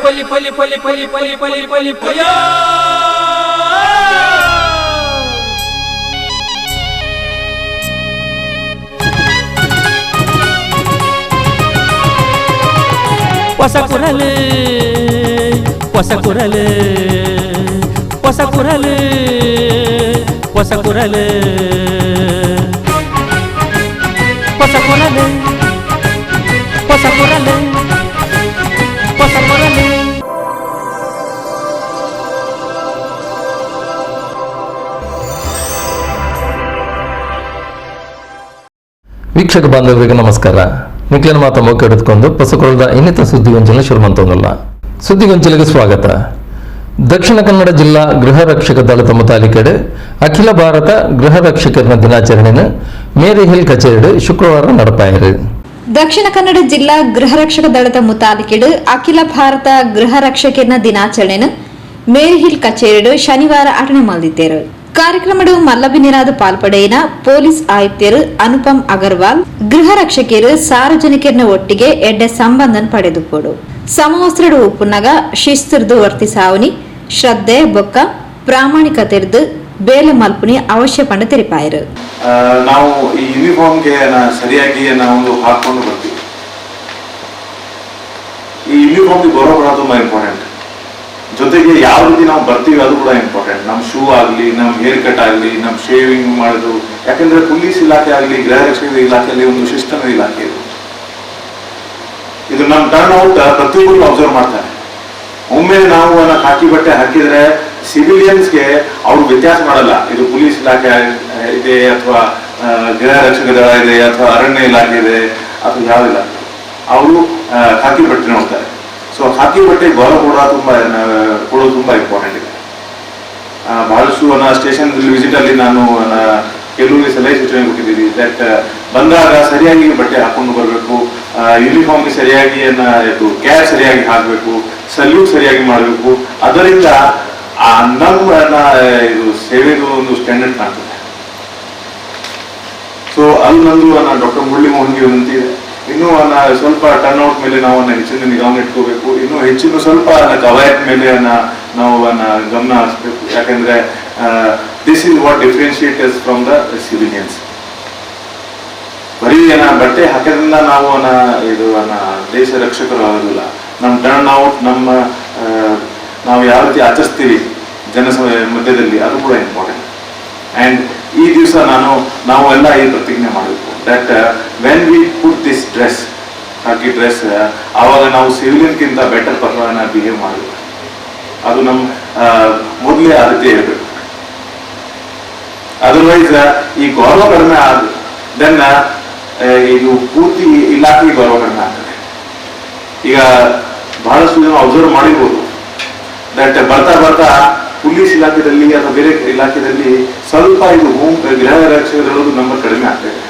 ಪಲಿ ಪಲಿ ಪಲಿ ಪಲಿ ಪಲಿ ಪಲಿ ಪಲಿ ಪಯ. ಹೊಸ ಕುರಲು ಹೊಸ ಕುರಲು ಹೊಸ ಕುರಲು ಹೊಸ ಕುರಲು ಹೊಸ ಕುರಲು ಹೊಸ ಕುರಲು ಹೊಸ ಕುರಲು. ವೀಕ್ಷಕ ಬಾಂಧವರಿಗೆ ನಮಸ್ಕಾರ. ನಿಕ್ಲನ ಮಾತ ಮೋಕೆ ಹಿಡಿದುಕೊಂಡು ಪಸಕೊಳದ ಇನ್ನಿತರ ಸುದ್ದಿಗೊಂಚಲ ಶುರು ಮಂತೊಂದಲ್ಲ. ಸುದ್ದಿಗೊಂಚಲಿಗೆ ಸ್ವಾಗತ. ದಕ್ಷಿಣ ಕನ್ನಡ ಜಿಲ್ಲಾ ಗೃಹ ರಕ್ಷಕ ದಳದ ಮುತಾಲಿಕೆಡ್ ಅಖಿಲ ಭಾರತ ಗೃಹ ರಕ್ಷಕರ ದಿನಾಚರಣೆಯನ್ನು ಮೇರಿ ಹಿಲ್ ಕಚೇರಿ ಶುಕ್ರವಾರ ನಡಪಾಯರು. ದಕ್ಷಿಣ ಕನ್ನಡ ಜಿಲ್ಲಾ ಗೃಹ ರಕ್ಷಕ ದಳದ ಮುತಾಲಿಕೆಡ್ ಅಖಿಲ ಭಾರತ ಗೃಹ ರಕ್ಷಕರ ದಿನಾಚರಣೆಯನ್ನು ಮೇರಿಹಿಲ್ ಕಚೇರಿಡು ಶನಿವಾರ ಅಟನೆ ಮಲ್ದಿದ್ದೇರು. ಕಾರ್ಯಕ್ರಮಡು ಮಲ್ಲಬಿನಿರಾದ ಪಾಲ್ಪಡೆಯಿನ ಪೊಲೀಸ್ ಆಯುಕ್ತರು ಅನುಪಮ್ ಅಗರ್ವಾಲ್ ಗೃಹ ರಕ್ಷಕರು ಸಾರ್ವಜನಿಕರನ ಒಟ್ಟಿಗೆ ಎಡ್ಡೆ ಸಂಬಂಧನ ಪಡೆದುಕೊಡು ಸಮವಸ್ತ್ರಡು ಉಪ್ಪುನಗ ಶಿಸ್ತುರ್ದು ವರ್ತಿಸಾವನಿ ಶ್ರದ್ಧೆ ಬೊಕ್ಕ ಪ್ರಾಮಾಣಿಕತೆರ್ದು ಬೇಲೆ ಮಲ್ಪುನಿ ಅವಶ್ಯ ಪಂಡ ತೆರಿಪಾಯರು. ನಾವು ಈ ಯೂನಿಫಾರ್ಮ್ಗೆ ಸರಿಯಾಗಿ ನಾವು ಹಾಕೊಂಡು ಬರ್ತೀವಿ. ಈ ಯೂನಿಫಾರ್ಮ್ಗೆ ಗೌರವ ಕೊಡೋದು ತುಂಬಾ ಇಂಪಾರ್ಟೆಂಟ್. ಜೊತೆಗೆ ಯಾವ ರೀತಿ ನಾವು ಬರ್ತೀವಿ ಅದು ಕೂಡ ಇಂಪಾರ್ಟೆಂಟ್. ನಮ್ಮ ಶೂ ಆಗಲಿ, ನಮ್ಮ ಹೇರ್ ಕಟ್ ಆಗಲಿ, ನಮ್ಮ ಶೇವಿಂಗ್ ಮಾಡೋದು. ಯಾಕಂದ್ರೆ ಪೊಲೀಸ್ ಇಲಾಖೆ ಆಗಲಿ, ಗೃಹ ರಕ್ಷಕ ಇಲಾಖೆಯಲ್ಲಿ ಒಂದು ಶಿಸ್ತನ ಇಲಾಖೆ ಇದು. ಇದು ನಮ್ಮ ಟರ್ನ್ ಔಟ್ ಪ್ರತಿಯೊಬ್ಬರು ಅಬ್ಸರ್ವ್ ಮಾಡ್ತಾರೆ. ಒಮ್ಮೆ ನಾವು ಅದನ್ನ ಖಾಕಿ ಬಟ್ಟೆ ಹಾಕಿದ್ರೆ ಸಿವಿಲಿಯನ್ಸ್ಗೆ ಅವ್ರು ವ್ಯತ್ಯಾಸ ಮಾಡಲ್ಲ. ಇದು ಪೊಲೀಸ್ ಇಲಾಖೆ ಇದೆ ಅಥವಾ ಗೃಹ ರಕ್ಷಕ ದಳ ಇದೆ ಅಥವಾ ಅರಣ್ಯ ಇಲಾಖೆ ಇದೆ ಅಥವಾ ಯಾವಿಲ್ಲ, ಅವರು ಖಾಕಿ ಬಟ್ಟೆ ನೋಡ್ತಾರೆ. ಸೊ ಖಾಕಿ ಬಟ್ಟೆ ಗೌರವ ಕೂಡ ತುಂಬಾ ಕೊಡೋದು ತುಂಬಾ ಇಂಪಾರ್ಟೆಂಟ್ ಇದೆ. ಬಹಳಷ್ಟು ಸ್ಟೇಷನ್ ವಿಸಿಟ್ ಅಲ್ಲಿ ನಾನು ಕೆಲವರಿಗೆ ಸಲಹೆ ಸೂಚನೆ ಕೊಟ್ಟಿದ್ದೀನಿ that ಬಂದಾಗ ಸರಿಯಾಗಿ ಬಟ್ಟೆ ಹಾಕೊಂಡು ಬರಬೇಕು, ಯೂನಿಫಾರ್ಮ್ಗೆ ಸರಿಯಾಗಿ ಇದು ಕ್ಯಾಪ್ ಸರಿಯಾಗಿ ಹಾಕಬೇಕು, ಸಲ್ಯೂಟ್ ಸರಿಯಾಗಿ ಮಾಡಬೇಕು. ಅದರಿಂದ ಆ ನಮ್ಮ ಇದು ಸೇವೆದು ಒಂದು ಸ್ಟ್ಯಾಂಡರ್ಡ್ ಕಾಣ್ತದೆ. ಸೊ ಅಲ್ಲಿ ನಂದು ಡಾಕ್ಟರ್ ಮುರಳಿ ಮೋಹನ್ಗೆ ವಿನಂತಿ ಇದೆ. ಇನ್ನೂ ಸ್ವಲ್ಪ ಟರ್ನ್ ಔಟ್ ಮೇಲೆ ನಾವು ಹೆಚ್ಚಿನ ನಿಗಾವಣೆ ಇಟ್ಕೋಬೇಕು. ಇನ್ನೂ ಹೆಚ್ಚಿನ ಸ್ವಲ್ಪ ಕವಾಯತ್ ಮೇಲೆ ನಾವು ಗಮನ ಹರಿಸ್ಬೇಕು. ಯಾಕಂದ್ರೆ this is what differentiate from the civilians. ಬರೀ ಏನ ಬಟ್ಟೆ ಹಾಕೋದ್ರಿಂದ ನಾವು ಇದು ದೇಶ ರಕ್ಷಕರು ಆಗೋದಿಲ್ಲ. ನಮ್ಮ ಟರ್ನ್ ಔಟ್, ನಮ್ಮ ನಾವು ಯಾವ ರೀತಿ ಆಚರಿಸ್ತೀವಿ ಜನ ಮಧ್ಯದಲ್ಲಿ, ಅದು ಕೂಡ ಇಂಪಾರ್ಟೆಂಟ್. ಅಂಡ್ ಈ ದಿವಸ ನಾವು ಎಲ್ಲ ಈ ಪ್ರತಿಜ್ಞೆ ಮಾಡಬೇಕು that when we put this dress, khaki dress, ಆವಾಗ ನಾವು ಸಿವಿಲಿಯನ್ಗಿಂತ ಬೆಟರ್ ಪರ್ಫಾರ್ಮೆನ್ಸ್ ಬಿಹೇವ್ ಮಾಡಬೇಕು. ಅದು ನಮ್ಮ ಮೊದಲೇ ಆದ್ಯತೆ ಇರಬೇಕು. ಅದರ್ವೈಸ್ ಈ ಗೌರವ ಕಡಿಮೆ ಆದ then ಇದು ಪೂರ್ತಿ ಇಲಾಖೆ ಗೌರವ ಕಡಿಮೆ ಆಗ್ತದೆ. ಈಗ ಬಹಳಷ್ಟು ಜನ ಅಬ್ಸರ್ವ್ ಮಾಡಿರ್ಬೋದು that ಬರ್ತಾ ಬರ್ತಾ ಪೊಲೀಸ್ ಇಲಾಖೆದಲ್ಲಿ ಅಥವಾ ಬೇರೆ ಇಲಾಖೆದಲ್ಲಿ ಸ್ವಲ್ಪ ಇದು ಹೋಮ್ ಗೃಹ ರಕ್ಷಕದೊಳಗು ನಂಬರ್ ಕಡಿಮೆ ಆಗ್ತಾ ಇದೆ.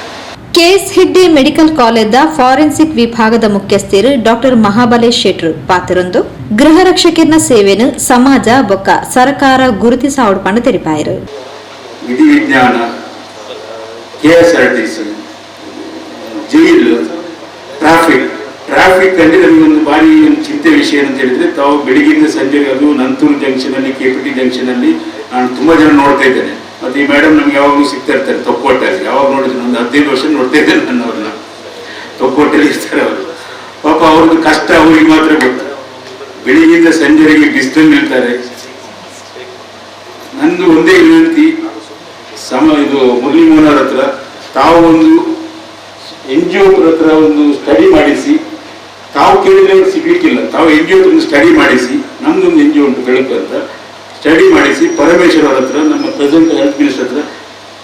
ಕೆಎಸ್ ಹೆಗ್ಡೆ ಮೆಡಿಕಲ್ ಕಾಲೇಜ್ದ ಫಾರೆನ್ಸಿಕ್ ವಿಭಾಗದ ಮುಖ್ಯಸ್ಥರು ಡಾಕ್ಟರ್ ಮಹಾಬಲೇಶ್ ಶೆಟ್ರು ಪಾತಿರೊಂದು ಗೃಹ ರಕ್ಷಕರ್ನ ಸೇವೆನು ಸಮಾಜ ಬೊಕ್ಕ ಸರ್ಕಾರ ಗುರುತಿಸಾವಡ್ ಪಂಡ ತೆರಿಪಾಯರು. ವಿಧಿವಿಜ್ಞಾನ, ಕೆಎಸ್ಆರ್ಟಿಸಿ, ಜೈಲು, ಟ್ರಾಫಿಕ್. ಟ್ರಾಫಿಕ್ ಅಲ್ಲಿ ನಮಗೆ ಒಂದು ಭಾರಿ ಒಂದು ಚಿಂತೆ ವಿಷಯ ಏನಂತ ಹೇಳಿದ್ರೆ, ತಾವು ಬೆಳಿಗ್ಗೆಯಿಂದ ಸಂಜೆ, ಅದು ನಂತೂರು ಜಂಕ್ಷನ್ ಅಲ್ಲಿ, ಕೆಪಿಟಿ ಜಂಕ್ಷನ್ ಅಲ್ಲಿ ನಾನು ತುಂಬಾ ಜನ ನೋಡ್ತಾ ಇದ್ದೇನೆ. ಮತ್ತೆ ಈ ಮೇಡಮ್ ನಮ್ಗೆ ಯಾವಾಗಲೂ ಸಿಗ್ತಾ ಇರ್ತಾರೆ ತೊಕ್ಕೋಟಲ್ಲಿ. ಯಾವಾಗ ನೋಡಿದ್ರು ಒಂದು 15 ವರ್ಷ ನೋಡ್ತಾ ಇದ್ದೇನೆ ನಾನು ಅವ್ರನ್ನ. ತೊಕ್ಕೋಟಲ್ಲಿ ಇರ್ತಾರೆ ಅವರು. ಪಾಪ ಅವ್ರದ್ದು ಕಷ್ಟ ಅವ್ರಿಗೆ ಮಾತ್ರ ಗೊತ್ತು. ಬೆಳಿಗ್ಗೆಯಿಂದ ಸಂಜೆವರೆಗೆ ಬಿಸಿಲಲ್ಲಿ ನಿಲ್ತಾರೆ. ನಂದು ಒಂದೇ ವಿನಂತಿ, ಸಮ ಇದು ಮುರಳಿ ಮೋಹನ್ ಅವ್ರ ಹತ್ರ, ತಾವು ಒಂದು ಎನ್ಜಿಒ ಹತ್ರ ಒಂದು ಸ್ಟಡಿ ಮಾಡಿಸಿ. ತಾವು ಕೇಳಿದ್ರೆ ಅವ್ರು ಸಿಗ್ಲಿಕ್ಕಿಲ್ಲ. ತಾವು ಎನ್ಜಿಒ ಒಂದು ಸ್ಟಡಿ ಮಾಡಿಸಿ. ನಮ್ದೊಂದು ಎನ್ಜಿಒ ಉಂಟು ಬೆಳಕು ಅಂತ. ಸ್ಟಡಿ ಮಾಡಿಸಿ, ಪರಮೇಶ್ವರ್ ಅವ್ರ ಹತ್ರ, ನಮ್ಮ ಪ್ರೆಸೆಂಟ್ ಹೆಲ್ತ್ ಮಿನಿಸ್ಟರ್ ಹತ್ರ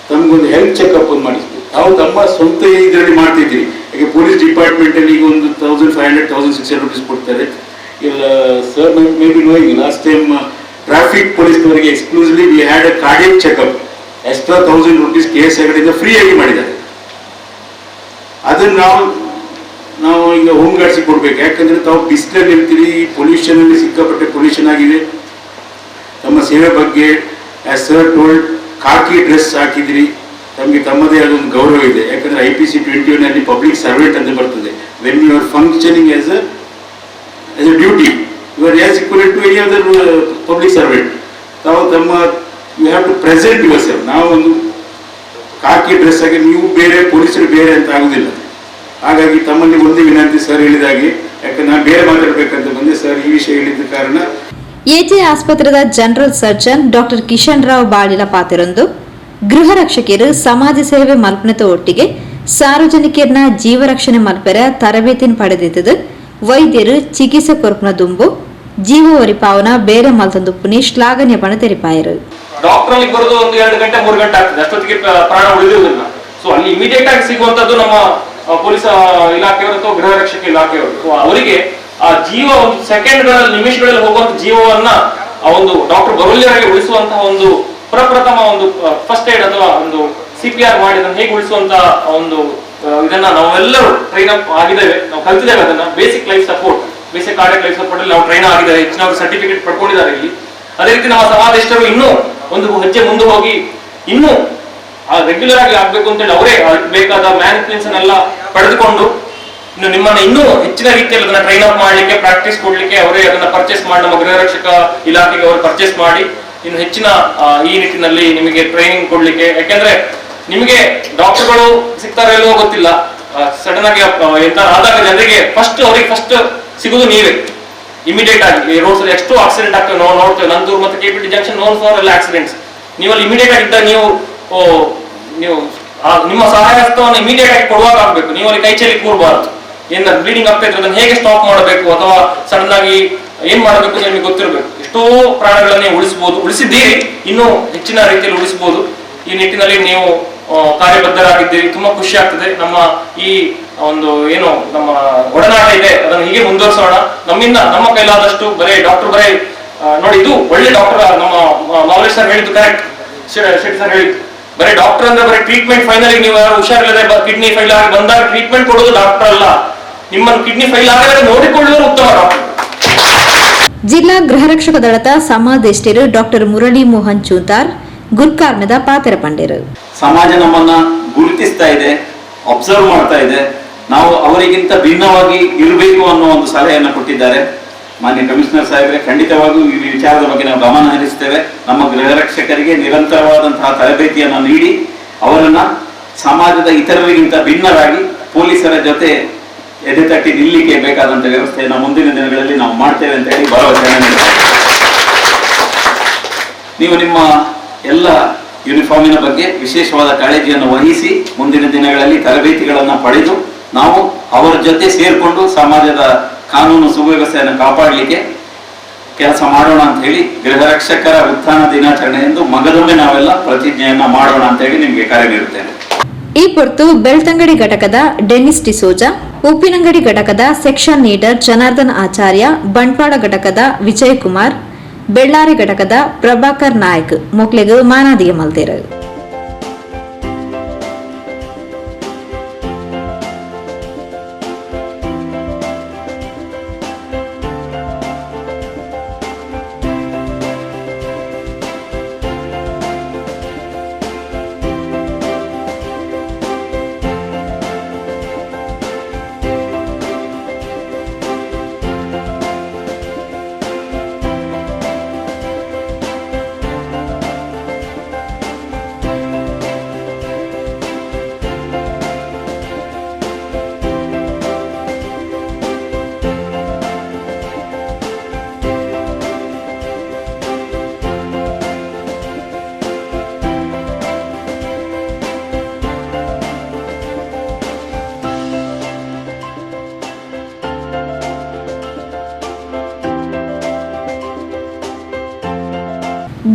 ತಮಗೊಂದು ಹೆಲ್ತ್ ಚೆಕಪ್ ಒಂದು ಮಾಡಿಸ್ಬೇಕು. ತಾವು ತಮ್ಮ ಸ್ವಂತ ಇದರಲ್ಲಿ ಮಾಡ್ತಿದ್ದೀರಿ. ಯಾಕೆ, ಪೊಲೀಸ್ ಡಿಪಾರ್ಟ್ಮೆಂಟ್ ಅಲ್ಲಿ ಈಗ ಒಂದು 1500, 1600 rupees ಕೊಡ್ತಾರೆ. ಇಲ್ಲ sir, may be knowing, last time traffic ಪೊಲೀಸ್ನವರಿಗೆ exclusively we had a cardiac checkup, extra 1000 rupees K S ಹೆಗಡೆಯಿಂದ free ಆಗಿ ಮಾಡಿದ್ದಾರೆ. ಅದನ್ನು ನಾವು ನಾವು ಈಗ ಹೋಮ್ ಗಾರ್ಡ್ಸಿಗೆ ಕೊಡ್ಬೇಕು. ಯಾಕಂದ್ರೆ ತಾವು ಬಿಸಿಲಲ್ಲಿ ನಿಲ್ತೀರಿ, ಪೊಲ್ಯೂಷನ್ ಅಲ್ಲಿ ಸಿಕ್ಕಾಪಟ್ಟೆ ಪೊಲ್ಯೂಷನ್ ಆಗಿದೆ. ತಮ್ಮ ಸೇವೆ ಬಗ್ಗೆ, ಆಸ್ ಸರ್ ಟೋಲ್ಡ್, ಖಾಕಿ ಡ್ರೆಸ್ ಹಾಕಿದಿರಿ, ತಮಗೆ ತಮ್ಮದೇ ಆದ ಒಂದು ಗೌರವ ಇದೆ. ಯಾಕಂದ್ರೆ ಐಪಿಸಿ 21 ಅಲ್ಲಿ ಪಬ್ಲಿಕ್ ಸರ್ವೆಂಟ್ ಅಂತ ಬರ್ತದೆ. When you are functioning as a duty, you You are as equal to any other public servant. ತಾವು ತಮ್ಮ you have to present yourself. ನಾವು ಒಂದು ಖಾಕಿ ಡ್ರೆಸ್ ಆಗಿ ನೀವು ಬೇರೆ, ಪೊಲೀಸರು ಬೇರೆ ಅಂತ ಆಗುದಿಲ್ಲ. ಹಾಗಾಗಿ ತಮ್ಮಲ್ಲಿ ಒಂದೇ ವಿನಂತಿ, ಸರ್ ಹೇಳಿದಾಗೆ, ಯಾಕಂದ್ರೆ ನಾನು ಬೇರೆ ಮಾತಾಡಬೇಕಂತ ಬಂದೆ, ಸರ್ ಈ ವಿಷಯ ಹೇಳಿದ ಕಾರಣ. ಎಜೆ ಆಸ್ಪತ್ರೆದ general surgeon doctor Kishan Rao Balila ಪಾತೆರೊಂದು ಗೃಹ ರಕ್ಷಕರು ಸಮಾಜ ಸೇವೆ ಮಲ್ಪನೆತ ಒಟ್ಟಿಗೆ ಸಾರ್ವಜನಿಕರನ್ನ ಜೀವರಕ್ಷಣೆ ಮಲ್ಪೆರ ತರಬೇತಿನ ಪಡೆದಿದ್ದದು ವೈದ್ಯರು ಚಿಕಿತ್ಸೆ ಕೊರಪುನ ದುಂಬು ಜೀವ ಒರಿಪಾವನ ಬೇರೆ ಮಲ್ತಂದುಪ್ಪುನಿ ಶ್ಲಾಘನೀಯ ಪಣ ತೆರಿಪಾಯರು. ಡಾಕ್ಟರ್ ಅಲ್ಲಿ ಬರೋದು ಒಂದು 2 ಗಂಟೆ 3 ಗಂಟೆ ಆಗ್ತದೆ, ಅಷ್ಟೊತ್ತಿಗೆ ಪ್ರಾಣ ಉಳಿದಿರುವುದಿಲ್ಲ. ಸೊ ಅಲ್ಲಿ ಇಮಿಡಿಯೇಟ್ ಆಗಿ ಸಿಗುವಂತದ್ದು ನಮ್ಮ ಪೊಲೀಸ್ ಇಲಾಖೆಯವರು ಅಥವಾ ಗೃಹ ರಕ್ಷಕ ಇಲಾಖೆಯವರು. ಸೊ ಅವರಿಗೆ ಆ ಜೀವ ಒಂದು ಸೆಕೆಂಡ್ಗಳಲ್ಲಿ ನಿಮಿಷಗಳಲ್ಲಿ ಹೋಗುವಂತ ಜೀವವನ್ನ ಆ ಒಂದು ಡಾಕ್ಟರ್ ಬರುವಲ್ಲಿವರೆಗೆ ಉಳಿಸುವಂತಹ ಒಂದು ಪ್ರಪ್ರಥಮ ಒಂದು ಫಸ್ಟ್ ಏಡ್ ಅಥವಾ ಒಂದು CPR ಮಾಡಿ ಅದನ್ನು ಹೇಗೆ ಉಳಿಸುವಂತ ಒಂದು ಇದನ್ನ ನಾವೆಲ್ಲರೂ ಟ್ರೈನ್ ಅಪ್ ಆಗಿದ್ದೇವೆ, ನಾವು ಕಲ್ತಿದ್ದೇವೆ ಅದನ್ನ. Basic life support, basic cardiac life support ಅಲ್ಲಿ ನಾವು ಟ್ರೈನ್ ಆಗಿದ್ದಾರೆ, ಹೆಚ್ಚಿನವರು ಸರ್ಟಿಫಿಕೇಟ್ ಪಡ್ಕೊಂಡಿದ್ದಾರೆ ಇಲ್ಲಿ. ಅದೇ ರೀತಿ ನಮ್ಮ ಸಮಾದೇಶರು ಇನ್ನೂ ಒಂದು ಹೆಜ್ಜೆ ಮುಂದೆ ಹೋಗಿ ಇನ್ನೂ ರೆಗ್ಯುಲರ್ ಆಗಿ ಆಗ್ಬೇಕು ಅಂತೇಳಿ ಅವರೇ ಬೇಕಾದ ಮ್ಯಾನೇಜ್ಮೆಂಟ್ಸ್ ಅನ್ನೆಲ್ಲ ಪಡೆದುಕೊಂಡು ಇನ್ನು ನಿಮ್ಮನ್ನ ಇನ್ನೂ ಹೆಚ್ಚಿನ ರೀತಿಯಲ್ಲಿ ಅದನ್ನ ಟ್ರೈನ್ ಅಪ್ ಮಾಡ್ಲಿಕ್ಕೆ, ಪ್ರಾಕ್ಟೀಸ್ ಕೊಡ್ಲಿಕ್ಕೆ ಅವರೇ ಅದನ್ನ ಪರ್ಚೇಸ್ ಮಾಡಿ ನಮ್ಮ ಗೃಹ ರಕ್ಷಕ ಇಲಾಖೆಗೆ ಅವರು ಪರ್ಚೇಸ್ ಮಾಡಿ ಇನ್ನು ಹೆಚ್ಚಿನ ಈ ನಿಟ್ಟಿನಲ್ಲಿ ನಿಮಗೆ ಟ್ರೈನಿಂಗ್ ಕೊಡ್ಲಿಕ್ಕೆ. ಯಾಕೆಂದ್ರೆ ನಿಮಗೆ ಡಾಕ್ಟರ್ಗಳು ಸಿಗ್ತಾರೋ ಇಲ್ವೋ ಗೊತ್ತಿಲ್ಲ, ಸಡನ್ ಆಗಿ ಎಂತ ಆದಾಗ ಜನರಿಗೆ ಫಸ್ಟ್ ಅವ್ರಿಗೆ ಫಸ್ಟ್ ಸಿಗುದು ನೀವೇ ಇಮಿಡಿಯೇಟ್ ಆಗಿ. ರೋಡ್ಸ್ ಅಲ್ಲಿ ಎಷ್ಟು ಆಕ್ಸಿಡೆಂಟ್ ಆಗ್ತವೆ ನಾವು ನೋಡ್ತೇವೆ. ನಂದೂರು ಮತ್ತು KPT junction known for ಎಲ್ಲ ಆಕ್ಸಿಡೆಂಟ್ಸ್. ನೀವಲ್ಲಿ ಇಮಿಡಿಯೇಟ್ ಆಗಿದ್ದಾಗ ನೀವು ನೀವು ನಿಮ್ಮ ಸಹಾಯ ಹಸ್ತವನ್ನು ಇಮಿಡಿಯೇಟ್ ಆಗಿ ಕೊಡುವಾಗ ಆಗ್ಬೇಕು. ನೀವು ಅಲ್ಲಿ ಕೈ ಚೆಲ್ಲಿ ಕೂರಬಾರದು. ಏನ ಬ್ಲೀಡಿಂಗ್ ಆಗ್ತಾ ಇದ್ರೆ ಅದನ್ನ ಹೇಗೆ ಸ್ಟಾಪ್ ಮಾಡಬೇಕು ಅಥವಾ ಸಡನ್ ಆಗಿ ಏನ್ ಮಾಡಬೇಕು ಅಂತ ನಿಮಗೆ ಗೊತ್ತಿರಬೇಕು. ಎಷ್ಟೋ ಪ್ರಾಣಗಳನ್ನ ನೀವು ಉಳಿಸಬಹುದು, ಉಳಿಸಿದ್ದೀರಿ, ಇನ್ನೂ ಹೆಚ್ಚಿನ ರೀತಿಯಲ್ಲಿ ಉಳಿಸಬಹುದು. ಈ ನಿಟ್ಟಿನಲ್ಲಿ ನೀವು ಕಾರ್ಯಬದ್ಧರಾಗಿದ್ದೀರಿ, ತುಂಬಾ ಖುಷಿ ಆಗ್ತದೆ. ನಮ್ಮ ಈ ಒಂದು ಏನು ನಮ್ಮ ಒಡನಾಟ ಇದೆ ಅದನ್ನು ಹೀಗೆ ಮುಂದುವರಿಸೋಣ. ನಮ್ಮಿಂದ ನಮ್ಮ ಕೈಲಾದಷ್ಟು ಬರೇ ಡಾಕ್ಟರ್ ಬರೇ ನೋಡಿ, ಇದು ಒಳ್ಳೆ ಡಾಕ್ಟರ್ ನಮ್ಮ ಮಾವಲೇಶ್ ಸರ್ ಹೇಳಿದ್ದು ಕರೆಕ್ಟ್, ಶೆಟ್ಟಿ ಸರ್ ಹೇಳಿದ್ದು. ಬರೀ ಡಾಕ್ಟರ್ ಅಂದ್ರೆ ಬರೀ ಟ್ರೀಟ್ಮೆಂಟ್ ಫೈನಲ್ ನೀವು ಯಾರು ಹುಷಾರಿಲ್ಲದೆ ಕಿಡ್ನಿ ಫೈಲ್ ಆಗಿ ಬಂದಾಗ ಟ್ರೀಟ್ಮೆಂಟ್ ಕೊಡೋದು ಡಾಕ್ಟರ್ ಅಲ್ಲ, ನಿಮ್ಮನ್ನು ಕಿಡ್ನಿ ಫೈಲ್ ಆಗದೆ ನೋಡಿಕೊಳ್ಳುವರು ಉತ್ತಮ ಡಾಕ್ಟರ್. ಜಿಲ್ಲಾ ಗೃಹರಕ್ಷಕ ದಳದ ಸಮಾದೇಷ್ಟರು ಡಾಕ್ಟರ್ ಮುರಳಿ ಮೋಹನ್ ಚೂತಾರ್ ಗುರ್ಕಾರ್ಮೆದ ಪಾತೆರ ಪಂಡೇರು. ಸಮಾಜ ನಮ್ಮನ್ನ ಗುರುತಿಸ್ತಾ ಇದೆ, ಅಬ್ಸರ್ವ್ ಮಾಡ್ತಾ ಇದೆ. ನಾವು ಅವರಿಗಿಂತ ಭಿನ್ನವಾಗಿ ಇರಬೇಕು ಅನ್ನೋ ಒಂದು ಸಲಹೆಯನ್ನು ಕೊಟ್ಟಿದ್ದಾರೆ ಮಾನ್ಯ ಕಮಿಷನರ್ ಸಾಹೇಬರೇ. ಖಂಡಿತವಾಗಿಯೂ ಈ ವಿಚಾರದ ಬಗ್ಗೆ ನಾವು ಗಮನ ಹರಿಸ್ತೇವೆ. ನಮ್ಮ ಗೃಹರಕ್ಷಕರಿಗೆ ನಿರಂತರವಾದಂತಹ ತರಬೇತಿಯನ್ನು ನೀಡಿ ಅವರನ್ನ ಸಮಾಜದ ಇತರರಿಗಿಂತ ಭಿನ್ನರಾಗಿ ಪೊಲೀಸರ ಜೊತೆ ಎದೆ ತಟ್ಟಿ ನಿಲ್ಲಿಕ್ಕೆ ಬೇಕಾದಂಥ ವ್ಯವಸ್ಥೆಯನ್ನು ಮುಂದಿನ ದಿನಗಳಲ್ಲಿ ನಾವು ಮಾಡ್ತೇವೆ ಅಂತ ಹೇಳಿ ಭರವಸೆಯನ್ನು ನೀಡ್ತೇವೆ. ನೀವು ನಿಮ್ಮ ಎಲ್ಲ ಯೂನಿಫಾರ್ಮಿನ ಬಗ್ಗೆ ವಿಶೇಷವಾದ ಕಾಳಜಿಯನ್ನು ವಹಿಸಿ ಮುಂದಿನ ದಿನಗಳಲ್ಲಿ ತರಬೇತಿಗಳನ್ನು ಪಡೆದು ನಾವು ಅವರ ಜೊತೆ ಸೇರಿಕೊಂಡು ಸಮಾಜದ ಕಾನೂನು ಸುವ್ಯವಸ್ಥೆಯನ್ನು ಕಾಪಾಡಲಿಕ್ಕೆ ಕೆಲಸ ಮಾಡೋಣ ಅಂತ ಹೇಳಿ ಗೃಹರಕ್ಷಕರ ಉತ್ಥಾನ ದಿನಾಚರಣೆ ಎಂದು ಮಗದೊಮ್ಮೆ ನಾವೆಲ್ಲ ಪ್ರತಿಜ್ಞೆಯನ್ನ ಮಾಡೋಣ ಅಂತ ಹೇಳಿ ನಿಮಗೆ ಕರೆ ನೀಡುತ್ತೇನೆ. ಈ ಪೊರ್ತು ಬೆಳ್ತಂಗಡಿ ಘಟಕದ ಡೆನ್ನಿಸ್ ಡಿಸೋಜಾ, ಉಪ್ಪಿನಂಗಡಿ ಘಟಕದ ಸೆಕ್ಷನ್ ಲೀಡರ್ ಜನಾರ್ದನ್ ಆಚಾರ್ಯ, ಬಂಟ್ವಾಳ ಘಟಕದ ವಿಜಯಕುಮಾರ್, ಬೆಳ್ಳಾರಿ ಘಟಕದ ಪ್ರಭಾಕರ್ ನಾಯ್ಕ್ ಮೊಕ್ಲೆಗ್ ಮಾನಾದಿಗೆ ಮಲ್ತೇರು.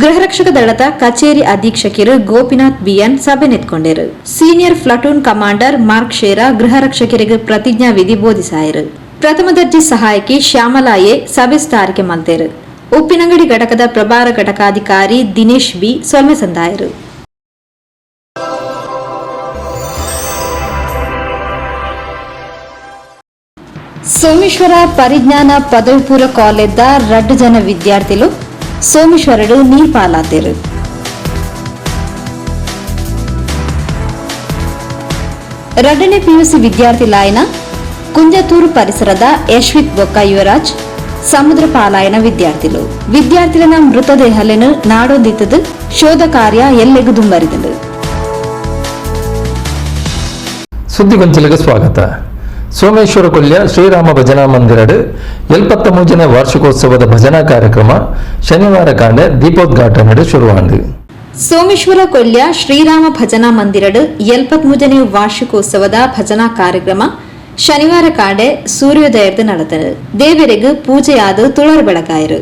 ಗೃಹರಕ್ಷಕ ದಳದ ಕಚೇರಿ ಅಧೀಕ್ಷಕರು ಗೋಪಿನಾಥ್ ಬಿಎನ್ ಸಭೆ ನೆತ್ಕೊಂಡರು. Senior platoon commander mark ಶೇರಾ ಗೃಹರಕ್ಷಕರಿಗೆ ಪ್ರತಿಜ್ಞಾ ವಿಧಿ ಬೋಧಿಸಾಯರು. ಪ್ರಥಮ ದರ್ಜೆ ಸಹಾಯಕಿ ಶ್ಯಾಮಲಾ ಎ ಸಭೆ ಸ್ಥಾರಿಕೆ ಮಲ್ತೇರು. ಉಪ್ಪಿನಂಗಡಿ ಘಟಕದ ಪ್ರಭಾರ ಘಟಕಾಧಿಕಾರಿ ದಿನೇಶ್ ಬಿ ಸೊಲ್ಮೆ ಸಂದಾಯರು. ಸೋಮೇಶ್ವರ ಪರಿಜ್ಞಾನ ಪದವಿ ಪೂರ್ವ ಕಾಲೇಜ್ದ ರಡ್ಡು ಜನ ವಿದ್ಯಾರ್ಥಿಲು ಸೋಮೇಶ್ವರರು ನೀರ್ಪಾಲಾತೇರು. ರಡ್ಡನೇ ಪಿಯುಸಿ ವಿದ್ಯಾರ್ಥಿ ಲಾಯನ ಕುಂಜತೂರು ಪರಿಸರದ ಯಶ್ವಿತ್ ಬೊಕ್ಕ ಯುವರಾಜ್, ಸಮುದ್ರ ಪಾಲಾಯನ ವಿದ್ಯಾರ್ಥಿಲು ವಿದ್ಯಾರ್ಥಿಗಳ ಮೃತದೇಹಲೆನು ನಾಡೊಂದಿತ್ತದು ಶೋಧ ಕಾರ್ಯ ಎಲ್ಲೆಗೂ ದುಂಬರಿದಂಡು. ಸುದ್ದಿಗೊಂಚಲಿಗೆ ಸ್ವಾಗತ. ಸೋಮೇಶ್ವರ ಕೊಲ್ಯ ಶ್ರೀರಾಮ ಭಜನಾ ಮಂದಿರಡು 73ನೇ ವಾರ್ಷಿಕೋತ್ಸವದ ಭಜನಾ ಕಾರ್ಯಕ್ರಮ ಶನಿವಾರ ಕಾಂಡೆ ದೀಪೋದ್ಘಾಟನೆ ಶುರುವಾಂಡು. ಸೋಮೇಶ್ವರ ಕೊಲ್ಯ ಶ್ರೀರಾಮ ಭಜನಾ ಮಂದಿರಡು 73ನೇ ವಾರ್ಷಿಕೋತ್ಸವದ ಭಜನಾ ಕಾರ್ಯಕ್ರಮ ಶನಿವಾರ ಕಾಂಡೆ ಸೂರ್ಯೋದಯದ ನಡೆದನು. ದೇವರಿಗೆ ಪೂಜೆಯಾದ ತುಳರ್ ಬೆಳಕಾಯರು.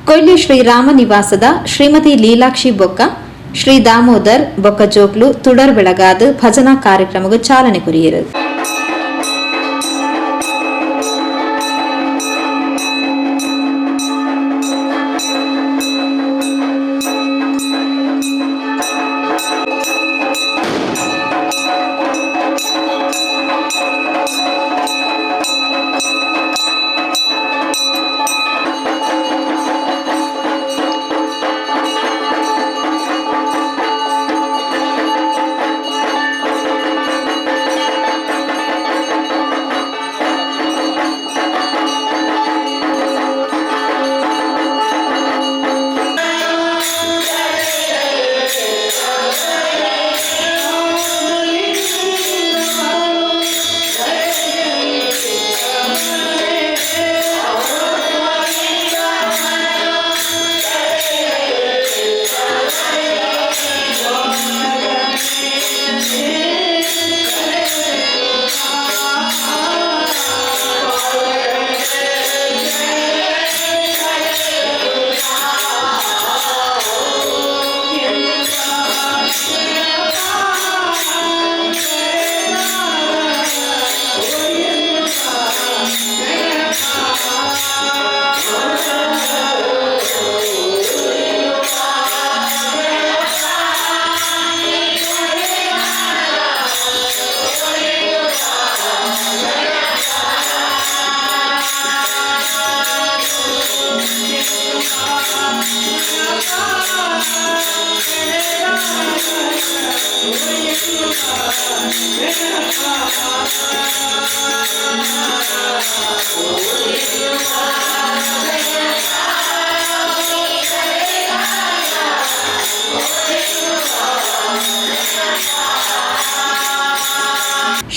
ಕೊಲ್ಲಿ ಶ್ರೀರಾಮ ನಿವಾಸದ ಶ್ರೀಮತಿ ಲೀಲಾಕ್ಷಿ ಬೊಕ್ಕ ಶ್ರೀ ದಾಮೋದರ್ ಬೊಕ್ಕ ಜೋಕ್ಲು ತುಡರ್ ಬೆಳಗಾದ ಭಜನಾ ಕಾರ್ಯಕ್ರಮಕ್ಕೆ ಚಾಲನೆ ಕೊರಿಯರು.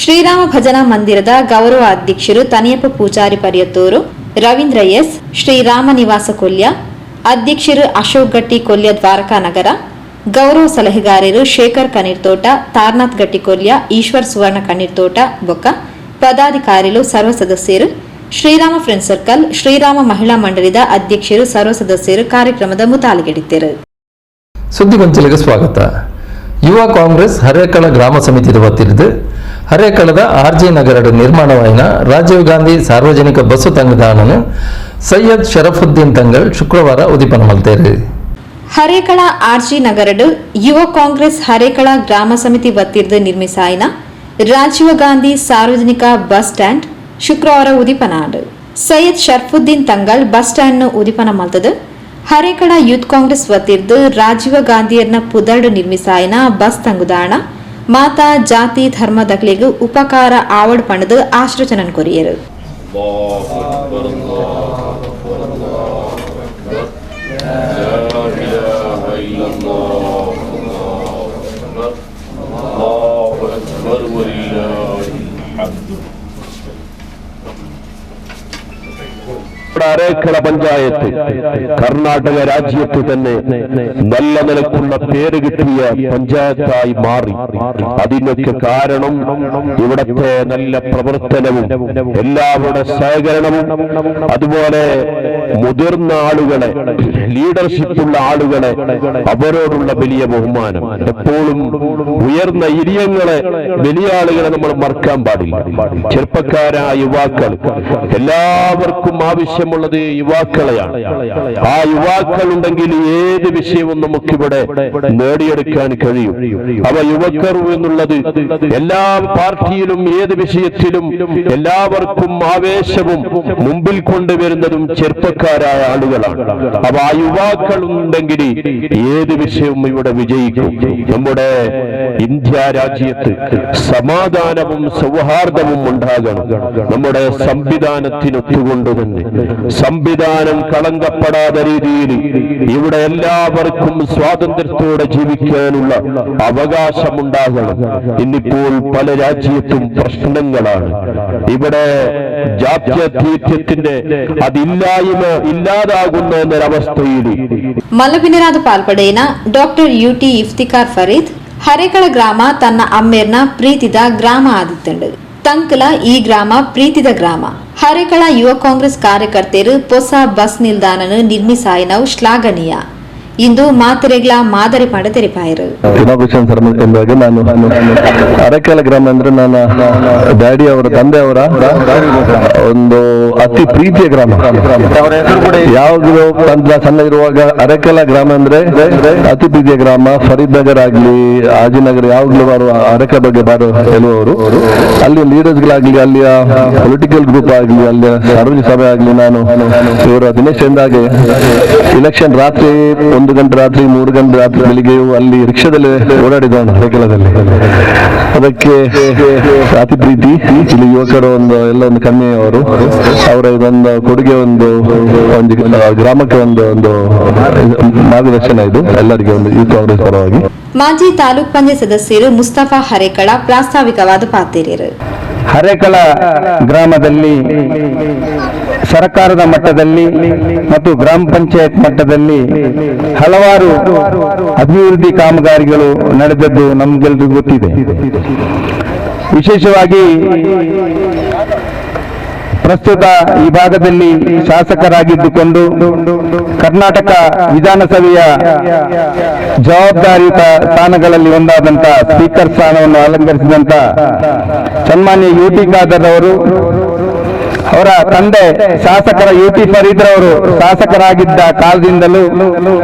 ಶ್ರೀರಾಮ ಭಜನಾ ಮಂದಿರದ ಗೌರವ ಅಧ್ಯಕ್ಷರು ತನಿಯಪ್ಪ ಪೂಜಾರಿ ಪರಿಯತ್ತೂರು, ರವೀಂದ್ರ ಎಸ್, ಶ್ರೀರಾಮ ನಿವಾಸ ಕೊಲ್ಯ ಅಧ್ಯಕ್ಷರು ಅಶೋಕ್ ಗಟ್ಟಿ ಕೊಲ್ಯ ದ್ವಾರಕಾ ನಗರ, ಗೌರವ ಸಲಹೆಗಾರರು ಶೇಖರ್ ಕಣ್ಣೀರ್ತೋಟ, ತಾರನಾಥ್ ಗಟ್ಟಿ ಕೊಲ್ಯ, ಈಶ್ವರ್ ಸುವರ್ಣ ಕಣ್ಣೀರ್ತೋಟ ಬೊಕ್ಕ ಪದಾಧಿಕಾರಿಗಳು ಸರ್ವ ಸದಸ್ಯರು, ಶ್ರೀರಾಮ ಫ್ರೆಂಡ್ ಸರ್ಕಲ್, ಶ್ರೀರಾಮ ಮಹಿಳಾ ಮಂಡಳಿದ ಅಧ್ಯಕ್ಷರು ಸರ್ವ ಸದಸ್ಯರು ಕಾರ್ಯಕ್ರಮದ ಮುತಾಲಿಗೆಡಿದ್ದರು. ಸುದ್ದಿಗೊಂಚಲಿಗೆ ಸ್ವಾಗತ. ಯುವ ಕಾಂಗ್ರೆಸ್ ಹರೇಕಳ ಗ್ರಾಮ ಸಮಿತಿ ವತಿರ್ದು ಹರೇಕಳದ ಆರ್ಜಿ ನಗರದ ನಿರ್ಮಾಣವಾಯಿನ ರಾಜೀವ್ ಗಾಂಧಿ ಸಾರ್ವಜನಿಕ ಬಸ್ಸು ತಂಗುದಾಣನು ಸೈಯದ್ ಶರಫುದ್ದೀನ್ ತಂಗಲ್ ಶುಕ್ರವಾರ ಉದಿಪನ ಮಲ್ತೇರು. ಹರೇಕಳ ಆರ್ಜಿ ನಗರಡು ಯುವ ಕಾಂಗ್ರೆಸ್ ಹರೇಕಳ ಗ್ರಾಮ ಸಮಿತಿ ವತಿರ್ದು ನಿರ್ಮಿಸಾಯಿನ ರಾಜೀವ್ ಗಾಂಧಿ ಸಾರ್ವಜನಿಕ ಬಸ್ ಸ್ಟ್ಯಾಂಡ್ ಶುಕ್ರವಾರ ಉದಿಪನ ಆಂಡ್. ಸೈಯದ್ ಶರ್ಫುದ್ದೀನ್ ತಂಗಲ್ ಬಸ್ ಸ್ಟ್ಯಾಂಡ್ ಉದಿಪನ ಮಲ್ತದು. ಹರೇಕಳ ಯೂತ್ ಕಾಂಗ್ರೆಸ್ ವತಿರ್ದು ರಾಜೀವ್ ಗಾಂಧಿಯರ್ನ ಪುದರ್ಡು ನಿರ್ಮಿಸಾಯಿನ ಬಸ್ ತಂಗುದಾಣ ಮಾತಾ ಜಾತಿ ಧರ್ಮದಕ್ಲೆಗ್ ಉಪಕಾರ ಆವಡ್ ಪಣದು ಆಶ್ರಚನನ್ ಕೊರಿಯರು. അരേക്കട പഞ്ചായത്ത് കർണാടക രാജ്യത്ത് തന്നെ നല്ല നിലക്കുള്ള പേര് കിട്ടിയ പഞ്ചായത്തായി മാറി. അതിനൊക്കെ കാരണം ഇവിടത്തെ നല്ല പ്രവർത്തനവും എല്ലാവരുടെ സഹകരണവും അതുപോലെ മുതിർന്ന ആളുകളെ, ലീഡർഷിപ്പുള്ള ആളുകളെ, അവരോടുള്ള വലിയ ബഹുമാനം. എപ്പോഴും ഉയർന്ന ഇരിയങ്ങളെ, വലിയ ആളുകളെ നമ്മൾ മറക്കാൻ പാടില്ല. ചെറുപ്പക്കാരായ യുവാക്കൾ, എല്ലാവർക്കും ആവശ്യമുള്ളത് യുവാക്കളെയാണ്. ആ യുവാക്കളുണ്ടെങ്കിൽ ഏത് വിഷയവും നമുക്കിവിടെ നേടിയെടുക്കാൻ കഴിയും. അവ യുവക്കർ എന്നുള്ളത് എല്ലാ പാർട്ടിയിലും ഏത് വിഷയത്തിലും എല്ലാവർക്കും ആവേശവും മുമ്പിൽ കൊണ്ടുവരുന്നതും ചെറുപ്പക്കാരായ ആളുകളാണ്. അപ്പൊ ആ യുവാക്കളുണ്ടെങ്കിൽ ഏത് വിഷയവും ഇവിടെ വിജയിക്കും. നമ്മുടെ ഇന്ത്യ രാജ്യത്ത് സമാധാനവും സൗഹാർദ്ദവും ഉണ്ടാകണം. നമ്മുടെ സംവിധാനത്തിനൊത്തുകൊണ്ട് തന്നെ സംവിധാനം കളങ്കപ്പെടാത്ത രീതിയിൽ ഇവിടെ എല്ലാവർക്കും സ്വാതന്ത്ര്യത്തോടെ ജീവിക്കാനുള്ള അവകാശമുണ്ടാകണം. ഇന്നിപ്പോൾ പല രാജ്യത്തും പ്രശ്നങ്ങളാണ്. ഇവിടെ ജാത്യതീത്യത്തിന്റെ അതില്ലായ്മ ഇല്ലാതാകുന്ന എന്നൊരവസ്ഥയിൽ ಮಲ್ಲಬಿನರಾದ ಪಾಲ್ಪಡೆಯಿನ ಡಾಕ್ಟರ್ ಯುಟಿ ಇಫ್ತಿಕಾರ್ ಫರೀದ್ ಹರೇಕಳ ಗ್ರಾಮ ತನ್ನ ಅಮ್ಮೇರ್ನ ಪ್ರೀತಿದ ಗ್ರಾಮ ಆದಿತ್ತಂಡು. ತಂಕಲ ಈ ಗ್ರಾಮ ಪ್ರೀತಿದ ಗ್ರಾಮ. ಹರೇಕಳ ಯುವ ಕಾಂಗ್ರೆಸ್ ಕಾರ್ಯಕರ್ತೆರು ಪೊಸ ಬಸ್ ನಿಲ್ದಾಣನು ನಿರ್ಮಿಸಾಯಿನವು ಶ್ಲಾಘನೀಯ. ಇಂದು ಮಾತೆರೆಗ್ಲ ಮಾದರಿ ಪಾಡ ತೆರಿಪಾಯರು. ಇನಾಗ್ರೇಷನ್ ಸೆರೆಮನಿ ಎಂದಾಗ ನಾನು ಅರೆಕಲ ಗ್ರಾಮ ಅಂದ್ರೆ ನನ್ನ ಡ್ಯಾಡಿ ಅವರ ತಂದೆಯವರ ಒಂದು ಅತಿ ಪ್ರೀತಿಯ ಗ್ರಾಮ. ಯಾವಾಗಲೂ ತಂದ ಸಣ್ಣ ಇರುವಾಗ ಅರೆಕಲ ಗ್ರಾಮ ಅಂದ್ರೆ ಅತಿ ಪ್ರೀತಿಯ ಗ್ರಾಮ. ಫರೀದ್ ನಗರ್ ಆಗ್ಲಿ, ಆಜಿನಗರ್, ಯಾವಾಗಲೂ ಅವರು ಅರೆಕಲ ಬಗ್ಗೆ ಬಾರು ಹೇಳುವವರು. ಅಲ್ಲಿಯ ಲೀಡರ್ಸ್ಗಳಾಗ್ಲಿ, ಅಲ್ಲಿಯ ಪೊಲಿಟಿಕಲ್ ಗ್ರೂಪ್ ಆಗ್ಲಿ, ಅಲ್ಲಿಯ ಸಾರ್ವಜನಿಕ ಸಭೆ ಆಗ್ಲಿ, ನಾನು ಇವರ ದಿನೇಶ್ ಎಂದಾಗೆ ಇಲೆಕ್ಷನ್ ರಾತ್ರಿ 1 ಗಂಟೆ ರಾತ್ರಿ 3 ಗಂಟೆ ರಾತ್ರಿ ಬೆಳಿಗ್ಗೆಯೂ ಅಲ್ಲಿ ರಿಕ್ಷಾದಲ್ಲಿ ಓಡಾಡಿದವನು ಅರೆಕಲದಲ್ಲಿ. ಅದಕ್ಕೆ ಅತಿ ಪ್ರೀತಿ. ಇಲ್ಲಿ ಯುವಕರು ಒಂದು ಎಲ್ಲ ಒಂದು ಕಮ್ಮಿ ಅವರು ಅವರ ಇದೊಂದು ಕೊಡುಗೆ ಒಂದು ಒಂದು ಗ್ರಾಮಕ್ಕೆ ಒಂದು ಒಂದು ಮಾರ್ಗದರ್ಶನ ಇದು ಎಲ್ಲರಿಗೆ ಒಂದು ಯೂತ್ ಕಾಂಗ್ರೆಸ್ ಪರವಾಗಿ. ಮಾಜಿ ತಾಲೂಕ್ ಪಂಚಾಯತ್ ಸದಸ್ಯರು ಮುಸ್ತಫಾ ಹರೇಕಳ ಪ್ರಾಸ್ತಾವಿಕವಾದ ಪಾತೇರಿಯರು. ಹರೇಕಳ ಗ್ರಾಮದಲ್ಲಿ ಸರ್ಕಾರದ ಮಟ್ಟದಲ್ಲಿ ಮತ್ತು ಗ್ರಾಮ ಪಂಚಾಯತ್ ಮಟ್ಟದಲ್ಲಿ ಹಲವಾರು ಅಭಿವೃದ್ಧಿ ಕಾಮಗಾರಿಗಳು ನಡೆದದ್ದು ನಮಗೆಲ್ಲರಿಗೂ ಗೊತ್ತಿದೆ. ವಿಶೇಷವಾಗಿ ಪ್ರಸ್ತುತ ಈ ಭಾಗದಲ್ಲಿ ಶಾಸಕರಾಗಿದ್ದುಕೊಂಡು ಕರ್ನಾಟಕ ವಿಧಾನಸಭೆಯ ಜವಾಬ್ದಾರಿಯುತ ಸ್ಥಾನಗಳಲ್ಲಿ ಒಂದಾದಂಥ ಸ್ಪೀಕರ್ ಸ್ಥಾನವನ್ನು ಅಲಂಕರಿಸಿದಂಥ ಸನ್ಮಾನ್ಯ ಯು ಟಿ ಖಾದರ್ ಅವರು, ಅವರ ತಂದೆ ಶಾಸಕರ ಯು ಟಿ ಫರೀದ್ ರವರು ಶಾಸಕರಾಗಿದ್ದ ಕಾಲದಿಂದಲೂ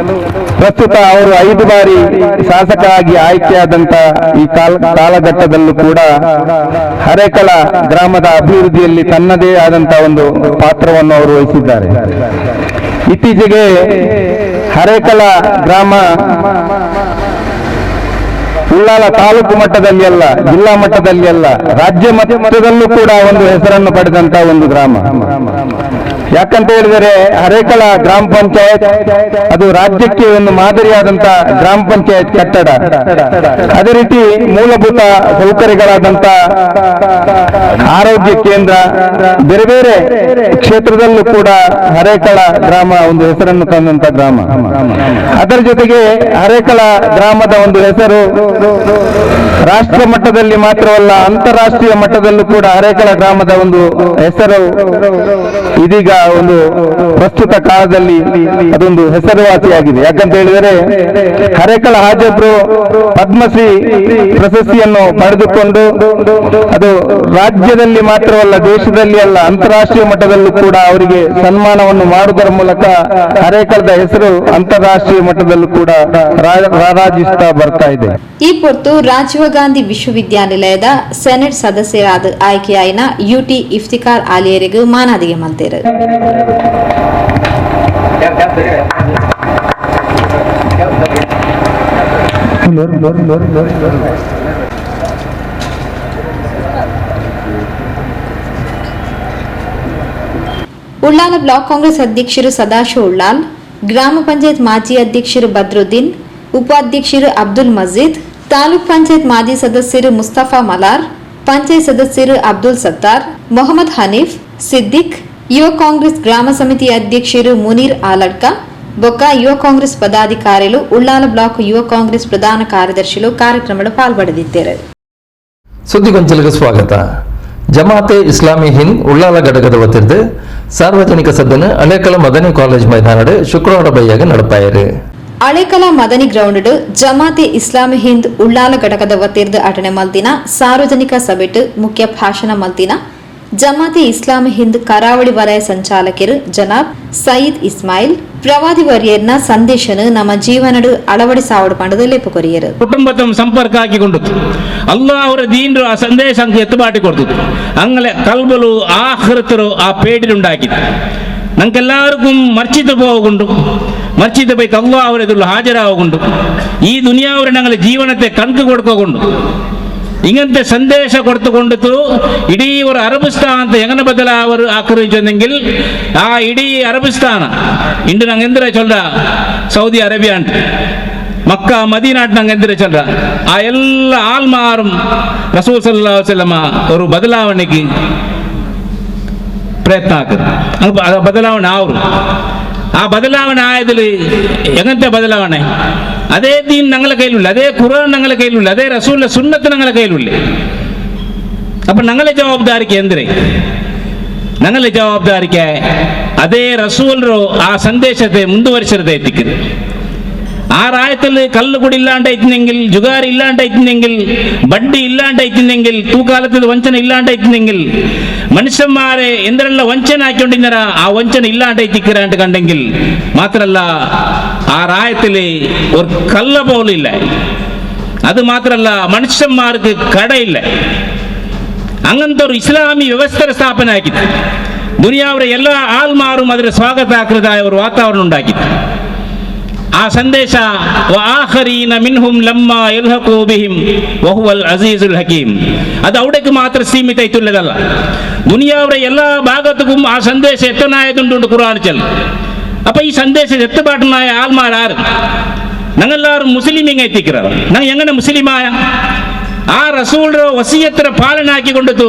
ಪ್ರಸ್ತುತ ಅವರು 5 ಬಾರಿ ಶಾಸಕರಾಗಿ ಆಯ್ಕೆಯಾದಂಥ ಈ ಕಾಲಘಟ್ಟದಲ್ಲೂ ಕೂಡ ಹರೇಕಳ ಗ್ರಾಮದ ಅಭಿವೃದ್ಧಿಯಲ್ಲಿ ತನ್ನದೇ ಆದಂತಹ ಒಂದು ಪಾತ್ರವನ್ನು ಅವರು ವಹಿಸಿದ್ದಾರೆ. ಇತ್ತೀಚೆಗೆ ಹರೇಕಳ ಗ್ರಾಮ ಉಳ್ಳಾಲ ತಾಲೂಕು ಮಟ್ಟದಲ್ಲಿ ಅಲ್ಲ, ಜಿಲ್ಲಾ ಮಟ್ಟದಲ್ಲಿ ಅಲ್ಲ, ರಾಜ್ಯ ಮಟ್ಟದಲ್ಲೂ ಕೂಡ ಒಂದು ಹೆಸರನ್ನು ಪಡೆದಂತ ಒಂದು ಗ್ರಾಮ. ಯಾಕಂತ ಹೇಳಿದರೆ ಹರೇಕಳ ಗ್ರಾಮ ಪಂಚಾಯತ್ ಅದು ರಾಜ್ಯಕ್ಕೆ ಒಂದು ಮಾದರಿಯಾದಂತ ಗ್ರಾಮ ಪಂಚಾಯತ್ ಕಟ್ಟಡ. ಅದೇ ರೀತಿ ಮೂಲಭೂತ ಸೌಕರ್ಯಗಳಾದಂತ ಆರೋಗ್ಯ ಕೇಂದ್ರ, ಬೇರೆ ಬೇರೆ ಕ್ಷೇತ್ರದಲ್ಲೂ ಕೂಡ ಹರೇಕಳ ಗ್ರಾಮ ಒಂದು ಹೆಸರನ್ನು ತಂದಂತ ಗ್ರಾಮ. ಅದರ ಜೊತೆಗೆ ಹರೇಕಳ ಗ್ರಾಮದ ಒಂದು ಹೆಸರು ರಾಷ್ಟ್ರ ಮಟ್ಟದಲ್ಲಿ ಮಾತ್ರವಲ್ಲ, ಅಂತಾರಾಷ್ಟ್ರೀಯ ಮಟ್ಟದಲ್ಲೂ ಕೂಡ ಹರೇಕಳ ಗ್ರಾಮದ ಒಂದು ಹೆಸರು ಇದೀಗ ಒಂದು ಪ್ರಸ್ತುತ ಕಾಲದಲ್ಲಿ ಅದೊಂದು ಹೆಸರುವಾಸಿಯಾಗಿದೆ. ಯಾಕಂತ ಹೇಳಿದರೆ ಹರೇಕಳ ಹಾಜಬ್ರು ಪದ್ಮಶ್ರೀ ಪ್ರಶಸ್ತಿಯನ್ನು ಪಡೆದುಕೊಂಡು ಅದು ರಾಜ್ಯದಲ್ಲಿ ಮಾತ್ರವಲ್ಲ, ದೇಶದಲ್ಲಿ ಅಲ್ಲ, ಅಂತಾರಾಷ್ಟ್ರೀಯ ಮಟ್ಟದಲ್ಲೂ ಕೂಡ ಅವರಿಗೆ ಸನ್ಮಾನವನ್ನು ಮಾಡುವುದರ ಮೂಲಕ ಹರೇಕಳದ ಹೆಸರು ಅಂತಾರಾಷ್ಟ್ರೀಯ ಮಟ್ಟದಲ್ಲೂ ಕೂಡ ರಾರಾಜಿಸ್ತಾ ಬರ್ತಾ ಇದೆ. ಈ ಪೊರ್ತು ರಾಜೀವ ಗಾಂಧಿ ವಿಶ್ವವಿದ್ಯಾನಿಲಯದ ಸೆನೆಟ್ ಸದಸ್ಯರಾದ ಆಯ್ಕೆಯಾಯಿನ ಯುಟಿ ಇಫ್ತಿಕಾರ್ ಆಲಿಯರಿಗೂ ಮಾನಾದಿಗೆ ಮಲ್ತೇರು. ಉಳ್ಳಾಲ ಬ್ಲಾಕ್ ಕಾಂಗ್ರೆಸ್ ಅಧ್ಯಕ್ಷರು ಸದಾಶಿವ ಉಳ್ಳಾಲ್, ಗ್ರಾಮ ಪಂಚಾಯತ್ ಮಾಜಿ ಅಧ್ಯಕ್ಷರು ಬದ್ರುದ್ದೀನ್, ಉಪಾಧ್ಯಕ್ಷರು ಅಬ್ದುಲ್ ಮಜೀದ್, ತಾಲೂಕ್ ಪಂಚಾಯತ್ ಮಾಜಿ ಸದಸ್ಯರು ಮುಸ್ತಫಾ ಮಲಾರ್, ಪಂಚಾಯತ್ ಸದಸ್ಯರು ಅಬ್ದುಲ್ ಸತ್ತಾರ್, ಮೊಹಮ್ಮದ್ ಹನೀಫ್, ಸಿದ್ದಿಕ್, ಯುವ ಕಾಂಗ್ರೆಸ್ ಗ್ರಾಮ ಸಮಿತಿ ಅಧ್ಯಕ್ಷರು ಮುನೀರ್ ಆಲಡ್ಕ, ಬೊಕ್ಕ ಯುವ ಕಾಂಗ್ರೆಸ್ ಪದಾಧಿಕಾರಿಗಳು, ಉಳ್ಳಾಲ ಬ್ಲಾಕ್ ಯುವ ಕಾಂಗ್ರೆಸ್ ಪ್ರಧಾನ ಕಾರ್ಯದರ್ಶಿಗಳು ಕಾರ್ಯಕ್ರಮದ ಪಾಲ್ಪಡೆದಿದ್ದಾರೆ. ಸುದ್ದಿಗೊಂಚಲಿಗೆ ಸ್ವಾಗತ. ಜಮಾತೆ ಇಸ್ಲಾಮಿ ಹಿಂದ್ ಉಳ್ಳಾಲ ಘಟಕದ ವತಿಯಿಂದ ಸಾರ್ವಜನಿಕ ಸಭೆನ ಅಲೇಕಲ ಮದನಿ ಕಾಲೇಜ್ ಮೈದಾನಡ್ ಶುಕ್ರವಾರ ಬೈಯಾಗ ನಡಪಾಯರು. ಅಳೇಕಲ ಮದನಿ ಗ್ರೌಂಡ್ ಜಮಾತೆ ಇಸ್ಲಾಮಿ ಹಿಂದ್ ಉಳ್ಳಾಲ ಘಟಕದ ವತಿರ್ದು ಅಟನೆ ಮಲ್ತಿನ ಸಾರ್ವಜನಿಕ ಸಭೆಟ್ ಮುಖ್ಯ ಭಾಷಣ ಮಲ್ತಿನ ಜಮಾತೆ ಇಸ್ಲಾಮಿ ಹಿಂದ್ ಕರಾವಳಿ ವಲಯ ಸಂಚಾಲಕರು ಜನಾಬ್ ಸಯೀದ್ ಇಸ್ಮಾಯಿಲ್ ಪ್ರವಾದಿ ವರ್ಯರ್ನ ಸಂದೇಶನು ನಮ್ಮ ಜೀವನಡು ಅಳವಡಿಸಾವಡು ಪಂಡದು ಲೇಪು ಕೊರಿಯರು. ಕುಟುಂಬದ ಸಂಪರ್ಕ ಹಾಕಿಕೊಂಡು ಅಲ್ಲ ಅವರ ದೀನರು ಆ ಸಂದೇಶ ಅಂಕ ಎತ್ತುಬಾಟಿ ಕೊಡ್ತಿತ್ತು ಅಂಗಲೆ ಕಲ್ಬಲು ಆಹೃತರು ಆ ಪೇಡಿನುಂಡಾಕಿತ್ತು. ನಂಗೆಲ್ಲರಿಗೂ ಮರ್ಚಿತ ಹೋಗುಂಡು ಮರ್ಚಿತ ಬೈತು ಅಲ್ಲ ಅವರ ಎದುರು ಹಾಜರಾಗುಂಡು ಈ ದುನಿಯಾವರ ನಂಗಲ ಜೀವನತೆ ಕಣ್ಕು ಕೊಡ್ಕೋಗುಂಡು ഇങ്ങനത്തെ സന്ദേശം കൊടുത്തുകൊണ്ടിട്ടു ഇടീ ഒരു അറബിസ്ഥാനത്ത് എങ്ങനെ ബദലാവർ ആക്രമിച്ചെങ്കിൽ ആ ഇടീ അറബിസ്ഥാന ഇണ്ട് നാങ്ക എന്തിനാ ചൊല്ല സൗദി അറേബ്യ മക്ക മദീനാട്ട് നാങ്ക എന്തിനാ ചൊല്ല ആ എല്ലാ ആൾമാരും റസൂൽ സല്ലല്ലാഹു അലൈഹി വസല്ലമ ഒരു ബദലാവണയ്ക്ക് പ്രയത്ന ആക്കുന്നത് ബദലാവണ ആവరు. ആ ബദലാവണ ആയതിൽ എങ്ങനത്തെ ബദലാവണേ? അതേ ദീൻ ഞങ്ങളെ കയ്യിലുള്ള, അതേ ഖുർആൻ ഞങ്ങളെ കയ്യിലുള്ള, അതേ റസൂലിന്റെ സുന്നത്ത് ഞങ്ങളെ കയ്യിലുള്ള. അപ്പൊ ഞങ്ങളെ ജവാബ്ദാരിക്ക് എന്തിരെ? ഞങ്ങളെ ജവാബ്ദാരിക്ക് അതേ റസൂലോ ആ സന്ദേശത്തെ ಮುಂದುವರಿಸಿರದೆ എത്തിക്കുന്നത്. ആ റായത്തിൽ കല്ലുകുടി ഇല്ലാണ്ടായിരുന്നെങ്കിൽ, ജുഗാരി ഇല്ലാണ്ടായിരുന്നെങ്കിൽ, ബഡ്ഡി ഇല്ലാണ്ടായിരുന്നെങ്കിൽ, തൂക്കാലത്തിൽ വഞ്ചന ഇല്ലാണ്ടായിരുന്നെങ്കിൽ, മനുഷ്യന്മാരെ എന്തെല്ലാം വഞ്ചന ആക്കിക്കൊണ്ടിരുന്ന ആ വഞ്ചന ഇല്ലാണ്ടായിത്തിക്கிறாണ്ട് കണ്ടെങ്കിൽ മാത്രല്ല ആ റായത്തിൽ ഒരു കല്ല പോലില്ല. അത് മാത്രല്ല മനുഷ്യന്മാർക്ക് കടയില്ല. അങ്ങനത്തെ ഒരു ഇസ്ലാമി വ്യവസ്ഥ സ്ഥാപന ആക്കി ദുനിയാവുടെ എല്ലാ ആൾമാരും അതിന് സ്വാഗതാകൃതായ ഒരു വാതാവരണം ഉണ്ടാക്കി. ആ സന്ദേശ വആഖരീന മിൻഹും ലമ്മാ യൽഹഖൂ ബിഹിം വഹുവൽ അസീസുൽ ഹകീം, അത് അവിടേക്ക് മാത്രം സീമിതമായിട്ടുള്ളതല്ല. ദുനിയാവുടെ എല്ലാ ഭാഗത്തും ആ സന്ദേശം എത്തനായതുണ്ട് ഖുർആൻ ചെല്ല. അപ്പൊ ഈ സന്ദേശം എത്തപാട്ടുന്നായ ആൾമാരാര്? ഞങ്ങളെല്ലാവരും മുസ്ലിമിങ് എത്തിക്കുന്നത്. ഞങ്ങൾ എങ്ങനെ മുസ്ലിമായ ആ റസൂലിന്റെ വസിയത്തിനെ പാലനാക്കി കൊണ്ടു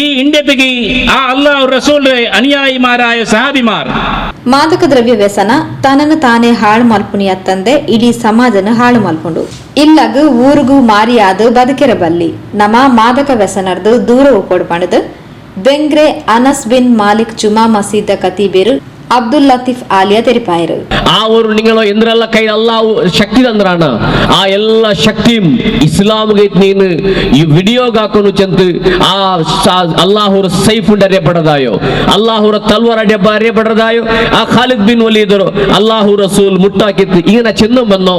ഈ ഇന്ത്യക്ക് ആ അള്ളാഹു റസൂലിന്റെ അനുയായിമാരായ സഹാബിമാർ ಮಾದಕ ದ್ರವ್ಯ ವ್ಯಸನ ತನ್ನನ್ನು ತಾನೇ ಹಾಳು ಮಲ್ಪುನಿಯ ತಂದೆ ಇಡೀ ಸಮಾಜನ ಹಾಳು ಮಲ್ಪುಂಡು. ಇಲ್ಲಗ ಊರುಗು ಮಾರಿಯಾದ ಬದುಕಿರಬಲ್ಲಿ ನಮ್ಮ ಮಾದಕ ವ್ಯಸನರ್ದು ದೂರ ಉಪೋಡು ಪಣದು ಬೆಂಗ್ರೆ ಅನಸ್ ಬಿನ್ ಮಾಲಿಕ್ ಜುಮಾ ಮಸೀದ ಕತೀಬೇರು ಅಬ್ದುಲ್ ಲತೀಫ್ ಆಲಿಯಾ ತೆರಿಪಾಯರು. ಆ ஒரு நீங்களோ எந்திரಲ್ಲ ಕೈ ಅಲ್ಲಾಹು ಶಕ್ತಿ ತಂದ್ರಾಣ ಆ ಎಲ್ಲ ಶಕ್ತಿ ಇಸ್ಲಾಂಗೆ ನೀನು ಈ ವಿಡಿಯೋಗಾಕೋನು ಚೆಂತು ಆ ಅಲ್ಲಾಹುರ ಸೈಫ್ ಉಂಡು ಅರಿಯಪಡದಾಯೋ, ಅಲ್ಲಾಹುರ ತಲ್ವಾರ್ ಅರಿಯಪಡದಾಯೋ, ಆ ಖಾಲಿದ್ ಬಿನ್ ವಲೀದರು ಅಲ್ಲಾಹು ರಸೂಲ್ ಮುಟ್ಟಾಕಿತ್ತು ಈಗಿನ ಚೆಂದ ಬಂದೋ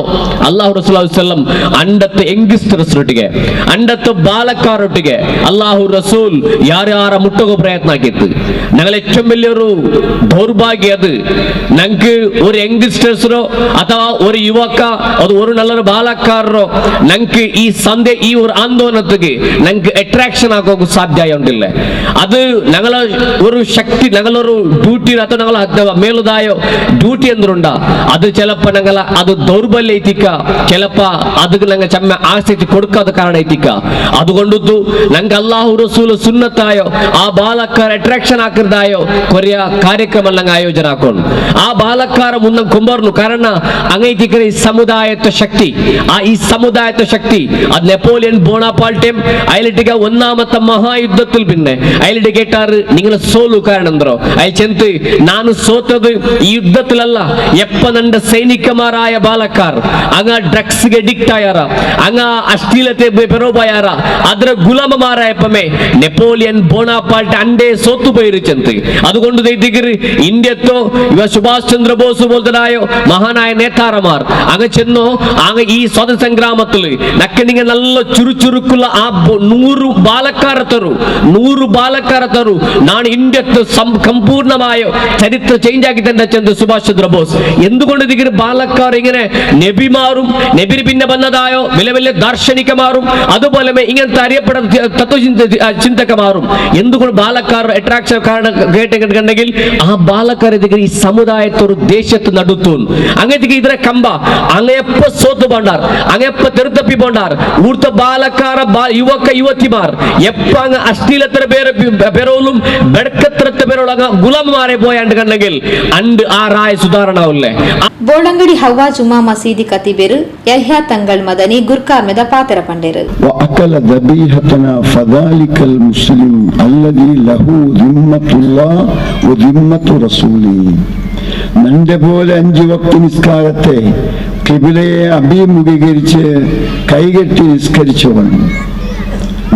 ಅಲ್ಲಾಹು ರಸೂಲ್ ಸಲ್ಲಂ ಅಂಡತ್ತು ಹೆಂಗಿಸ್ತರೊಟ್ಟಿಗೆ ಅಂಡತ್ತು ಬಾಲಕಾರೊಟ್ಟಿಗೆ ಅಲ್ಲಾಹು ರಸೂಲ್ ಯಾರ್ಯಾರ ಮುಟ್ಟೋಗೋ ಪ್ರಯತ್ನ ಆಗಿತ್ತು. ഞങ്ങൾ ഏറ്റവും വലിയൊരു ദൗർഭാഗ്യം അത് ഞങ്ങൾക്ക് ഒരു യങ്സ്റ്റേഴ്സോ ಅಥವಾ ഒരു ಯುವಕ ಅದು ഒരു ನಲ್ಲೊരു ಬಾಲಕಾರರೋ ನಂಗೆ ಈ ಸಂದೆ ಈ ഒരു ആന്തോലനത്തിക്ക് ഞങ്ങൾക്ക് അട്രാക്ഷൻ ആക്കോക്ക് സാധ്യ ഉണ്ടില്ല. അത് ഞങ്ങളെ ഒരു ശക്തി ഞങ്ങളൊരു ഡ്യൂട്ടി ಅಥವಾ ഞങ്ങളെ മേലുതായോ ഡ്യൂട്ടി എന്തുണ്ട അത് ചിലപ്പോ ഞങ്ങളെ അത് ദൗർബല്യ എത്തിക്ക, ചിലപ്പോ അത് ഞങ്ങൾ ചമ്മ ആസക്തി കൊടുക്കാത്ത കാരണം എത്തിക്ക. അതുകൊണ്ടു ഞങ്ങൾക്ക് അള്ളാഹു റസൂൽ സുന്നത്തായോ ആ ബാലക്കാർ അട്രാക്ഷൻ ആക്കുന്നതായോ കൊറിയ ಕಾರ್ಯಕ್ರಮ ನಂಗೆ ಆಯೋಜನೆ ಹಾಕೊಂಡು ಆ ಬಾಲಕಾರ ಮುನ್ನ ಕೊಂಬರ್ನು. ಕಾರಣ ಅಂಗೈತಿಕರ ಈ ಸಮುದಾಯದ ಶಕ್ತಿ, ಆ ಈ ಸಮುದಾಯದ ಶಕ್ತಿ അത് നെപ്പോളിയൻ ബോണാപാൾട്ടേം അയലിട്ടിക ഒന്നാമത്തെ മഹായുദ്ധത്തിൽ പിന്നെ അയലിട്ട് കേട്ടാറ് നിങ്ങൾ സോലു കാരണം അയൽ ചെന്ത് ನಾನು ಸೋತದು ಈ ಯುದ್ಧത്തിലല്ല, എപ്പ നണ്ട സൈനികമാരായ ബാലക്കാർ അങ്ങ ഡ്രഗ്സ്ಗೆ ಅಡಿಕ್ಟ್ ಆಯಾರ, അങ്ങ ಅಶ್ಲೀಲತೆ ಪೆರೋಬಾಯಾರ, ಅದರ ಗುಲಾಮಮಾರಾಯಪ್ಪಮೇ ನೆಪೋಲಿಯನ್ ಬೋನಾಪಾಲ್ಟ್ ಅಂಡೇ ಸೋತು പോയിരിച്ചെന്ത്. അതുകൊണ്ട് ദൈതികര് ഇന്ത്യത്തോ ഇവ സുഭാഷ് ചന്ദ്രബോസ് പോലത്തതായോ മഹാനായ നേതാരമാർ അങ്ങ് ചെന്നോ അങ്ങ് ഈ സ്വാതന്ത്ര്യ സംഗ്രാമത്തിൽ നക്കണിങ്ങ നല്ല ചുരുചുരുക്കുള്ള ആ 100 ബാലക്കാരത്തരു 100 ബാലക്കാരത്തരു നാണ് ഇന്ത്യത്ത് സമ്പൂർണ്ണമായ ചരിത്ര ചേഞ്ച് ആക്കി തന്നെ ചെന്ന് സുഭാഷ് ചന്ദ്രബോസ്. എന്തുകൊണ്ട് ഇതിങ്ങനെ ബാലക്കാർ ഇങ്ങനെ നബിമാരും നബിന് പിന്നെ വന്നതായോ വലിയ വലിയ ദാർശനികമാരും അതുപോലെ ഇങ്ങനത്തെ അറിയപ്പെടുന്ന തത്വചിന്ത ചിന്തകമാരും എന്തുകൊണ്ട് ബാലക്കാർ അട്രാക്ഷൻ കാരണം കേട്ടിട്ടുണ്ടെങ്കിൽ ആ ബാലക്കാർ ഈ സമുദായത്തൊരു ദേശത്ത് ನಡುತ್ತೂನ್ ಅಂಗತಿಗೆ ಇದರ ಕಂಬ ಅಂಗಯಪ್ಪ ಸೋತು ಬಂಡಾರ್ ಅಂಗಯಪ್ಪ ತೆರುತಪ್ಪಿ ಬಂಡಾರ್ ಊರ್ತ ಬಾಲಕಾರ ಬಾ ಯುವಕ ಯುವತಿಮಾರ್ ಎಪ್ಪ ಅಂಗ ಅಶ್ಲೀಲತರ ಬೇರೆ ಬೆರೋലും ಬೆಡಕತ್ರತ್ತ ಬೇರೋಳಗ ಗುಲಾಮ ಮಾರೆ ಪೋಯ ಅಂಡ್ ಕಣ್ಣಗಿಲ್ ಅಂಡ್ ಆ ರಾಯ ಸುಧಾರಣಾ ಉಲ್ಲೆ. ಬೋಳಂಗಡಿ ಹವ್ವಾ ಜುಮಾ ಮಸೀದಿ ಕತಿಬೇರು ಯಹ್ಯಾ ತಂಗಳ್ ಮದನಿ ಗುರ್ಕಾರ್ಮೆದ ಪಾತೆರ ಪಂಡೇರು. وأكل ذبيحتنا فذلك المسلم الذي له ذمة الله وذمة رسوله. നിന്റെ പോലെ 5 വക്ത് നിസ്കാരത്തെ കിബിലയെ അഭിമുഖീകരിച്ച് കൈകെട്ടി നിസ്കരിച്ചവൻ,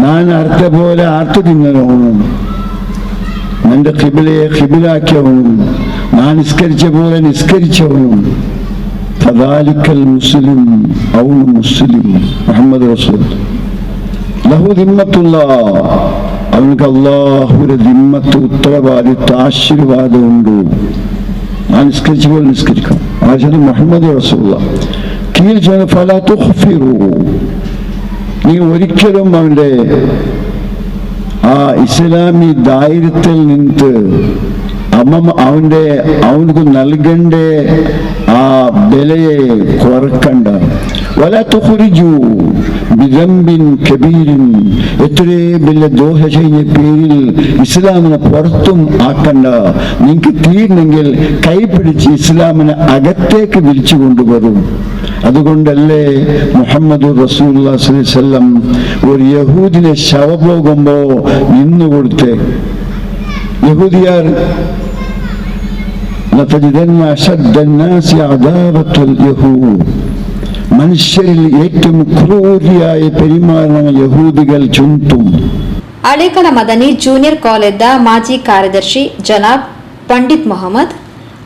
ഞാൻ അർത്ഥ പോലെ ആർത്തു തിന്നവനും, നിന്റെ കിബിലയെ കിബിലാക്കിയവനും, ഞാൻ നിസ്കരിച്ച പോലെ നിസ്കരിച്ചവനും, ഫദാലിക്കൽ മുസ്ലിം അവನು മുസ്ലിം മുഹമ്മദ് റസൂൽ ലഹു ദിമ്മത്തുല്ലാഹ്, അവനക്ക് അല്ലാഹുവിന്റെ ദിമ്മത്ത് ഉത്തരവാദിത്വ ആശീർവാദമുണ്ട്. ഞാൻ നിസ്കരിച്ച പോലെ നിസ്കരിക്കണം. ആവശ്യം മുഹമ്മദ് റസൂലുള്ള കീഴ് ചെന്ന് ഫലാ തുഖ്ഫിറു, നീ ഒരിക്കലും അവൻ്റെ ആ ഇസ്ലാമി ദായിരത്തിൽ നിന്ന് അവൻ്റെ അവനക്ക് നൽകേണ്ട ആ ബലയെ കുറക്കണ്ട. വലാ തുഖ്രിജു ബിദംബിൻ കബീരിൻ, എത്രയേ വലിയ ദോഷ ചെയ്യുന്ന പേരിൽ ഇസ്ലാമിനെ പുറത്തും ആക്കണ്ട. നിങ്ങൾക്ക് തീർന്നെങ്കിൽ കൈപിടിച്ച് ഇസ്ലാമിനെ അകത്തേക്ക് വിളിച്ചു കൊണ്ടുവരും. അതുകൊണ്ടല്ലേ മുഹമ്മദ് റസൂലുള്ളാഹി സ്വല്ലല്ലാഹു അലൈഹി വസല്ലം ഒരു യഹൂദിനെ ശവപോകുമ്പോ നിന്നുകൊടുത്തേ. യഹൂദിയാർ ലതജിദന്ന അശദ്ദ الناس അദാവത്തുൽ യഹൂദ്, മനുഷ്യരിൽ ഏറ്റവും ക്രൂരിയായ പെരുമാറുന്ന യഹൂദികൾ ചുണ്ടും. ಅಳೇಕಲ ಮದನಿ ಜೂನಿಯರ್ ಕಾಲೇಜ್ದ ಮಾಜಿ ಕಾರ್ಯದರ್ಶಿ ಜನಾಬ್ ಪಂಡಿತ್ ಮೊಹಮ್ಮದ್,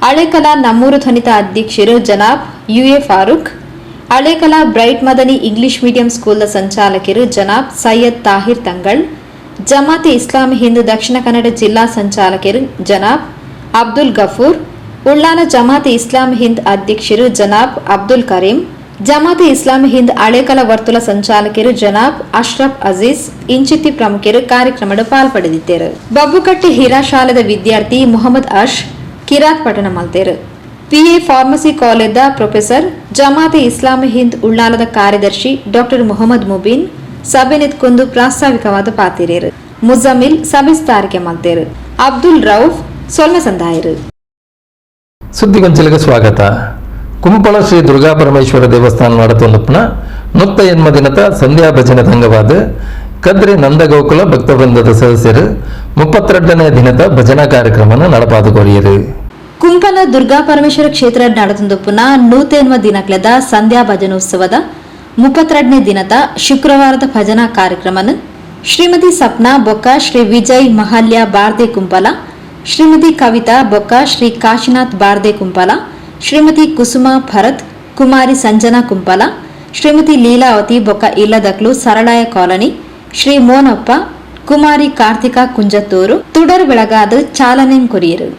ಅಳೇಕಲ ನಮ್ಮೂರು ಧ್ವನಿತ ಅಧ್ಯಕ್ಷರು ಜನಾಬ್ UA Farooq, Alekala bright Madani English medium ಸ್ಕೂಲ್ದ ಸಂಚಾಲಕರು ಜನಾಬ್ Syed Tahir Thangal, ಜಮಾತೆ ಇಸ್ಲಾಮಿ ಹಿಂದ್ ದಕ್ಷಿಣ ಕನ್ನಡ ಜಿಲ್ಲಾ ಸಂಚಾಲಕರು ಜನಾಬ್ ಅಬ್ದುಲ್ ಗಫೂರ್, ಉಳ್ಳಾಲ ಜಮಾತೆ ಇಸ್ಲಾಮಿ ಹಿಂದ್ ಅಧ್ಯಕ್ಷರು ಜನಾಬ್ ಅಬ್ದುಲ್ ಕರೀಂ, ಜಮಾತೆ ಇಸ್ಲಾಮಿ ಹಿಂದ್ ಅಳೇಕಲ ವರ್ತುಲ ಸಂಚಾಲಕರು ಜನಾಬ್ ಅಶ್ರಫ್ ಅಜೀಜ್ ಇಂಚಿತಿ ಪ್ರಮುಖರು ಕಾರ್ಯಕ್ರಮದ ಪಾಲ್ಪಡೆದಿದ್ದರು. ಬಬ್ಬುಕಟ್ಟಿ ಹಿರಾ ಶಾಲೆದ ವಿದ್ಯಾರ್ಥಿ ಮೊಹಮ್ಮದ್ ಅಶ್ ಕಿರಾತ್ ಪಠಣ ಮಲ್ತೇರು. ಪಿಎ ಫಾರ್ಮಸಿ ಕಾಲೇಜ್ದ ಪ್ರೊಫೆಸರ್ ಜಮಾತೆ ಇಸ್ಲಾಮಿ ಹಿಂದ್ ಉಳ್ಳಾಲದ ಕಾರ್ಯದರ್ಶಿ ಡಾಕ್ಟರ್ ಮೊಹಮ್ಮದ್ ಮುಬೀನ್ ಸಭೆ ನಿತ್ಕೊಂಡು ಪ್ರಾಸ್ತಾವಿಕವಾದ ಪಾತಿರೇರು. ಮುಜಮ್ಮಿಲ್ ಸಭೆ ತಾರಿಕೆ ಮಲ್ತೇರು. ಅಬ್ದುಲ್ ರೌಫ್ ಸೊಲ್ಮೆ ಸಂದಾಯರು. ಸುದ್ದಿಗೊಂಚಲಿಗೆ ಸ್ವಾಗತ. ಕುಂಪಳ ಶ್ರೀ ದುರ್ಗಾ ಪರಮೇಶ್ವರ ದೇವಸ್ಥಾನ നടത്തുന്നപ്പನ 108 ದಿನದ ಸಂಧ್ಯಾ ಭಜನೆ ತಂಗವಾದ ಕದ್ರಿ ನಂದಗೋಕುಲ ಭಕ್ತವೃಂದದ ಸದಸ್ಯರು 32ನೇ ದಿನದ ಭಜನಾ ಕಾರ್ಯಕ್ರಮನ നടಪಾದು ಕೋರಿಯರು. ಕುಂಪಲ ದುರ್ಗಾ ಪರಮೇಶ್ವರ ಕ್ಷೇತ್ರ ನಡೆದುಪುನ 108 ದಿನಕ್ಲೆದ ಸಂಧ್ಯಾ ಭಜನೋತ್ಸವದ 32ನೇ ದಿನದ ಶುಕ್ರವಾರದ ಭಜನಾ ಕಾರ್ಯಕ್ರಮನ ಶ್ರೀಮತಿ ಸಪ್ನಾ ಬೊಕ್ಕ ಶ್ರೀ ವಿಜಯ್ ಮಹಾಲ್ಯ ಬಾರ್ದೆ ಕುಂಪಲ, ಶ್ರೀಮತಿ ಕವಿತಾ ಬೊಕ್ಕ ಶ್ರೀ ಕಾಶಿನಾಥ್ ಬಾರ್ದೆ ಕುಂಪಲ, ಶ್ರೀಮತಿ ಕುಸುಮಾ ಭರತ್, ಕುಮಾರಿ ಸಂಜನಾ ಕುಂಪಲ, ಶ್ರೀಮತಿ ಲೀಲಾವತಿ ಬೊಕ್ಕ ಇಲ್ಲದಕ್ಲು ಸರಳಾಯ ಕಾಲನಿ, ಶ್ರೀ ಮೋನಪ್ಪ, ಕುಮಾರಿ ಕಾರ್ತಿಕಾ ಕುಂಜತ್ತೂರು ತುಡರ್ ಬೆಳಗಾದ ಚಾಲನೆ ಕೊರಿಯರು.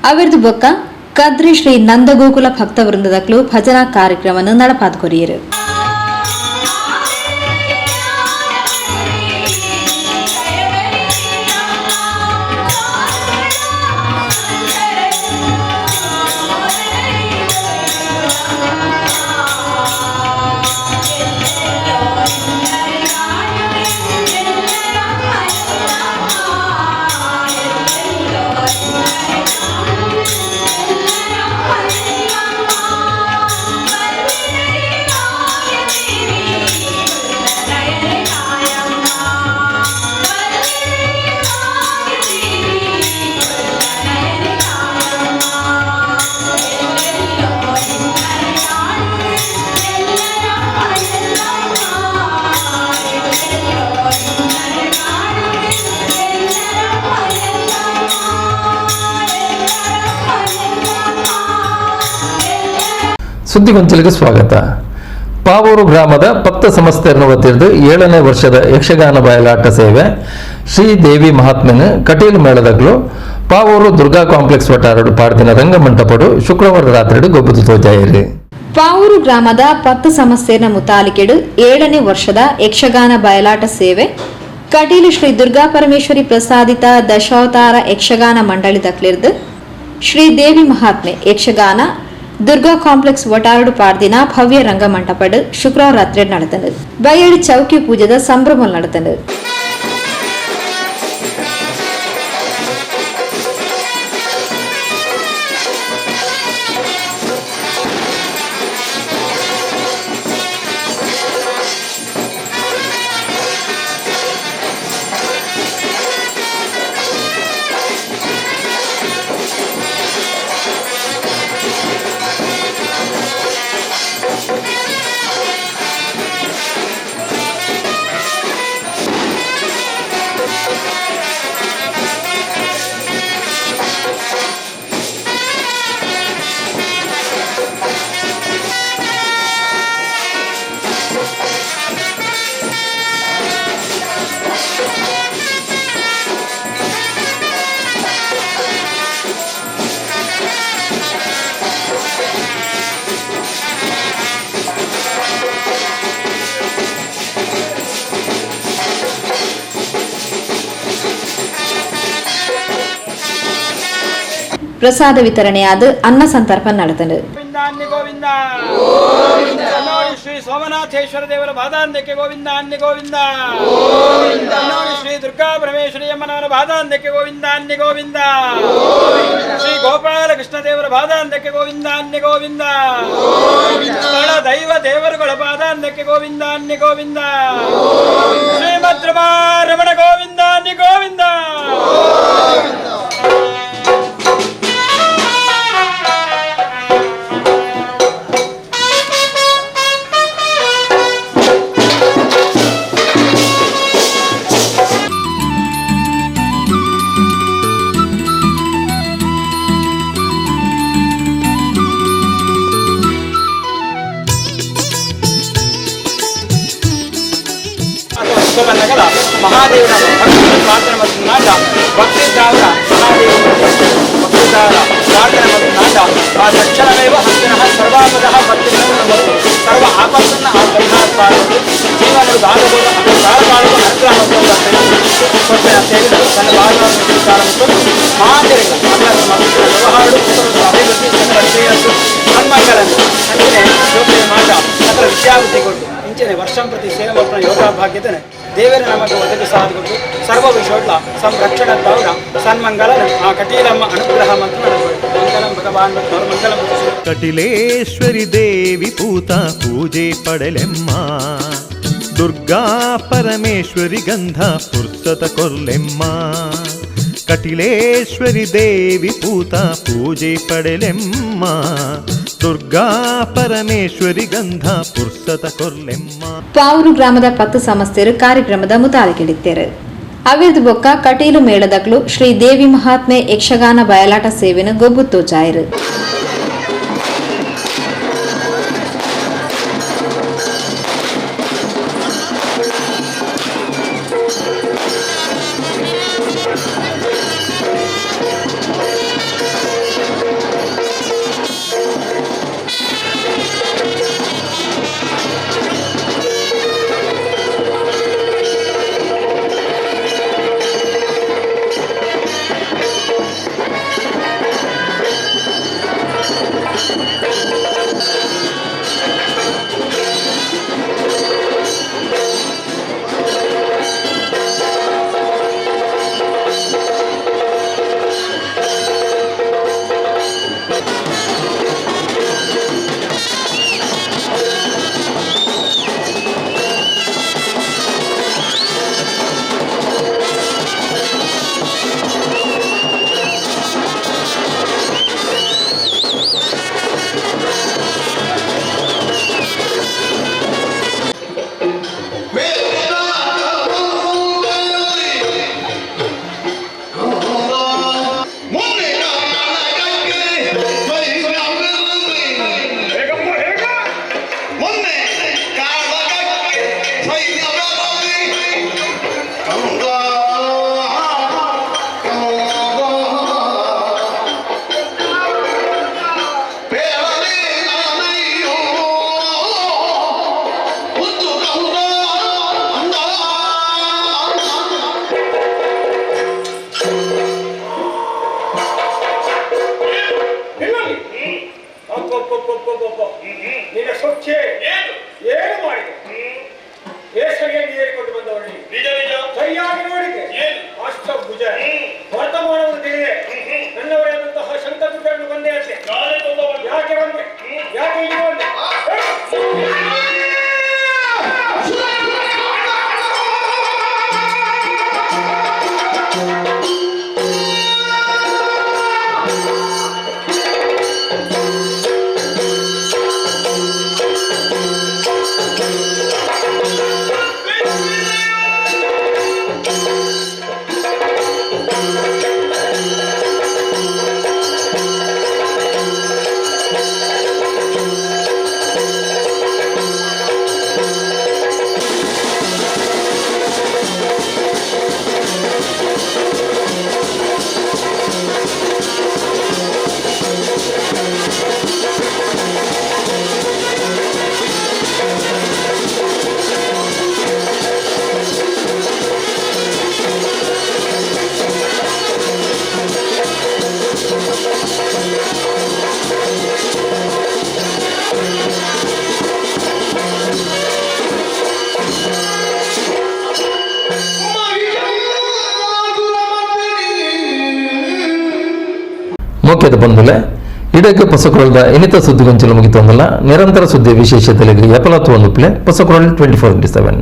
ಅವಿರ್ದು ಬೊಕ್ಕ ಕದ್ರಿ ಶ್ರೀ ನಂದಗೋಕುಲ ಭಕ್ತ ವೃಂದದಕ್ಲು ಭಜನಾ ಕಾರ್ಯಕ್ರಮವನ್ನು ನಡಪಾದ ಕೊರಿಯರು. ಸುದ್ದಿಗೊಂಚಲಿಗೆ ಸ್ವಾಗತ. ಪಾವೂರು ಗ್ರಾಮದ ಪತ್ತ ಸಂಸ್ಥೆಯನ್ನು ವತಿರ್ದು 7ನೇ ವರ್ಷದ ಯಕ್ಷಗಾನ ಬಯಲಾಟ ಸೇವೆ ಶ್ರೀದೇವಿ ಮಹಾತ್ಮೆನ ಕಟೀಲು ಮೇಳದಗ್ಲು ಪಾವೂರು ದುರ್ಗಾ ಕಾಂಪ್ಲೆಕ್ಸ್ ವಟಾರಡು ಪಾಡ್ದಿನ ರಂಗಮಂಟಪಡು ಶುಕ್ರವಾರ ರಾತ್ರಿ ಗೊಬ್ಬದು ತೋಜಾಯಿರಿ. ಪಾವೂರು ಗ್ರಾಮದ ಪತ್ತ ಸಂಸ್ಥೆಯ ಮುತಾಲಿಕೆಡು 7ನೇ ವರ್ಷದ ಯಕ್ಷಗಾನ ಬಯಲಾಟ ಸೇವೆ ಕಟೀಲು ಶ್ರೀ ದುರ್ಗಾ ಪರಮೇಶ್ವರಿ ಪ್ರಸಾದಿತ ದಶಾವತಾರ ಯಕ್ಷಗಾನ ಮಂಡಳಿ ದಕ್ಲಿರ್ದು ಶ್ರೀದೇವಿ ಮಹಾತ್ಮೆ ಯಕ್ಷಗಾನ ದುರ್ಗಾ ಕಾಂಪ್ಲೆಕ್ಸ್ ವಟಾರಡು ಪಾರ್ದಿನ ಭವ್ಯ ರಂಗಮಂಟಪಡು ಶುಕ್ರವಾರ ರಾತ್ರಿ ನಡೆತಂಡು. ಬಯಲು ಚೌಕಿ ಪೂಜೆದ ಸಂಭ್ರಮ ನಡೆತಂಡು. ಪ್ರಸಾದ ವಿತರಣೆಯಾದ ಅನ್ನ ಸಂತರ್ಪಣೆ ನಡೆತಂಡು. ಶ್ರೀ ಸೋಮನಾಥೇಶ್ವರ ದೇವರ ಪಾದಾಂತ್ಯಕ್ಕೆ ಗೋವಿಂದ ಅನ್ನಿ ಗೋವಿಂದ. ಶ್ರೀ ದುರ್ಗಾ ಪರಮೇಶ್ವರಿ ಅಮ್ಮನವರ ಪಾದಾಂತ್ಯಕ್ಕೆ ಗೋವಿಂದ ಅನ್ನಿ ಗೋವಿಂದ. ಶ್ರೀ ಗೋಪಾಲ ಕೃಷ್ಣ ದೇವರ ಪಾದಾಂತ್ಯಕ್ಕೆ ಗೋವಿಂದ ಅನ್ನಿ ಗೋವಿಂದ. ಸ್ಥಳ ದೈವ ದೇವರುಗಳ ಪಾದಾಂತ್ಯಕ್ಕೆ ಗೋವಿಂದ ಅನ್ನಿ ಗೋವಿಂದ. ಶ್ರೀಮದ್ ರಮಣ ಗೋವಿಂದ ಅನ್ನಿ ಗೋವಿಂದ. ಮಹಾದೇವನ ಭಕ್ತಿ ಪ್ರಾರ್ಥನೆ ಮತ್ತು ನಾಟ ಭಕ್ತಿ ದ್ರಾವಣ ಮಹಾದೇವ ಭಕ್ತಿ ದ್ರಾವಣ ಪ್ರಾರ್ಥನೆ ಮತ್ತು ನಾಟ ಆ ತಕ್ಷಣವೇವ ಹಂತಿನಃ ಸರ್ವಾಪದಃ ಭಕ್ತಿ ಮತ್ತು ಸರ್ವ ಆಪತ್ತನ್ನು ಆ ಪರಿಹಾರ ಜೀವನದ ಭಾಗಬಹುದು ಅದರ ಕಾಲಕಾಲವು ಅನುಗ್ರಹ ಕೊಟ್ಟೆ ಅಂತ ಹೇಳಿದ್ರು. ತನ್ನ ಭಾಗವನ್ನು ವಿಚಾರ ಮತ್ತು ಮಾತೆರೆಗಳ ಮಕ್ಕಳ ವ್ಯವಹಾರಗಳು ಅಭಿವೃದ್ಧಿ ಶ್ರೇಯಸ್ಸು ಸನ್ಮಂಗಲನ್ನು ಅಂಚನೆ ಜೋಪಿನ ಮಾಟ ಅದರ ವಿದ್ಯಾಬುದ್ಧಿ ಕೊಟ್ಟು ಇಂಚನೆ ವರ್ಷಂ ಪ್ರತಿ ಸೇವೆ ಮಕ್ಕಳ ಯೋಗಾಭಾಗ್ಯದನೆ ದೇವರ ನಮಗೆ ಒದಗಿಸಾದಗೊಟ್ಟು ಸರ್ವ ವಿಷೋಡ್ಲ ಸಂರಕ್ಷಣ ತಾವನ ಸನ್ಮಂಗಲನ ಆ ಕಟೀಲಮ್ಮ ಅನುಗ್ರಹ ಮತ್ತು ಮಂಗಲಂ ಭಗವಾನ್ ಮಂಗಲಂ. ಕಟಿಲೇಶ್ವರಿ ದೇವಿ ಪೂತ ಪೂಜೆ ಪಡೆಲೆಮ್ಮ, ದುರ್ಗಾ ಪರಮೇಶ್ವರಿ ಗಂಧ ಪುರ್ಸತ ಕೊರ್ಲೆಮ್ಮ. ಕಟಿಲೇಶ್ವರಿ ದೇವಿ ಪೂತ ಪೂಜೆ ಪಡೆಲೆಮ್ಮ, ದುರ್ಗಾ ಪರಮೇಶ್ವರಿ ಗಂಧ ಪುರ್ಸತ ಕೊರ್ಲೆಮ್ಮ. ಪಾವೂರು ಗ್ರಾಮದ 10 ಸಂಸ್ಥೆಯರು ಕಾರ್ಯಕ್ರಮದ ಮುತಾಲಿಕೆಡಿತ್ತೇರು. ಅವಿರ್ದು ಬೊಕ್ಕ ಕಟೀಲು ಮೇಳದಕ್ಲು ಶ್ರೀ ದೇವಿ ಮಹಾತ್ಮೆ ಯಕ್ಷಗಾನ ಬಯಲಾಟ ಸೇವೆನು ಗೊಬ್ಬುತ್ತೋ ಜಾಯರು. ಮೋಕೆದ ಬಂದುಲೆ. ಇಡಕ್ಕೆ ಪೊಸಕೊರಲ್ದ ಇನಿತ ಸುದ್ದಿಗೊಂಚಲು ಮುಗಿತೊಂದಲ್ಲ. ನಿರಂತರ ಸುದ್ದಿ ವಿಶೇಷತೆಲೆಗ್ ಎಪಲತ್ತು ಒಂದು ಪ್ಲೇ ಪೊಸಕೊರಲ್ 24x7.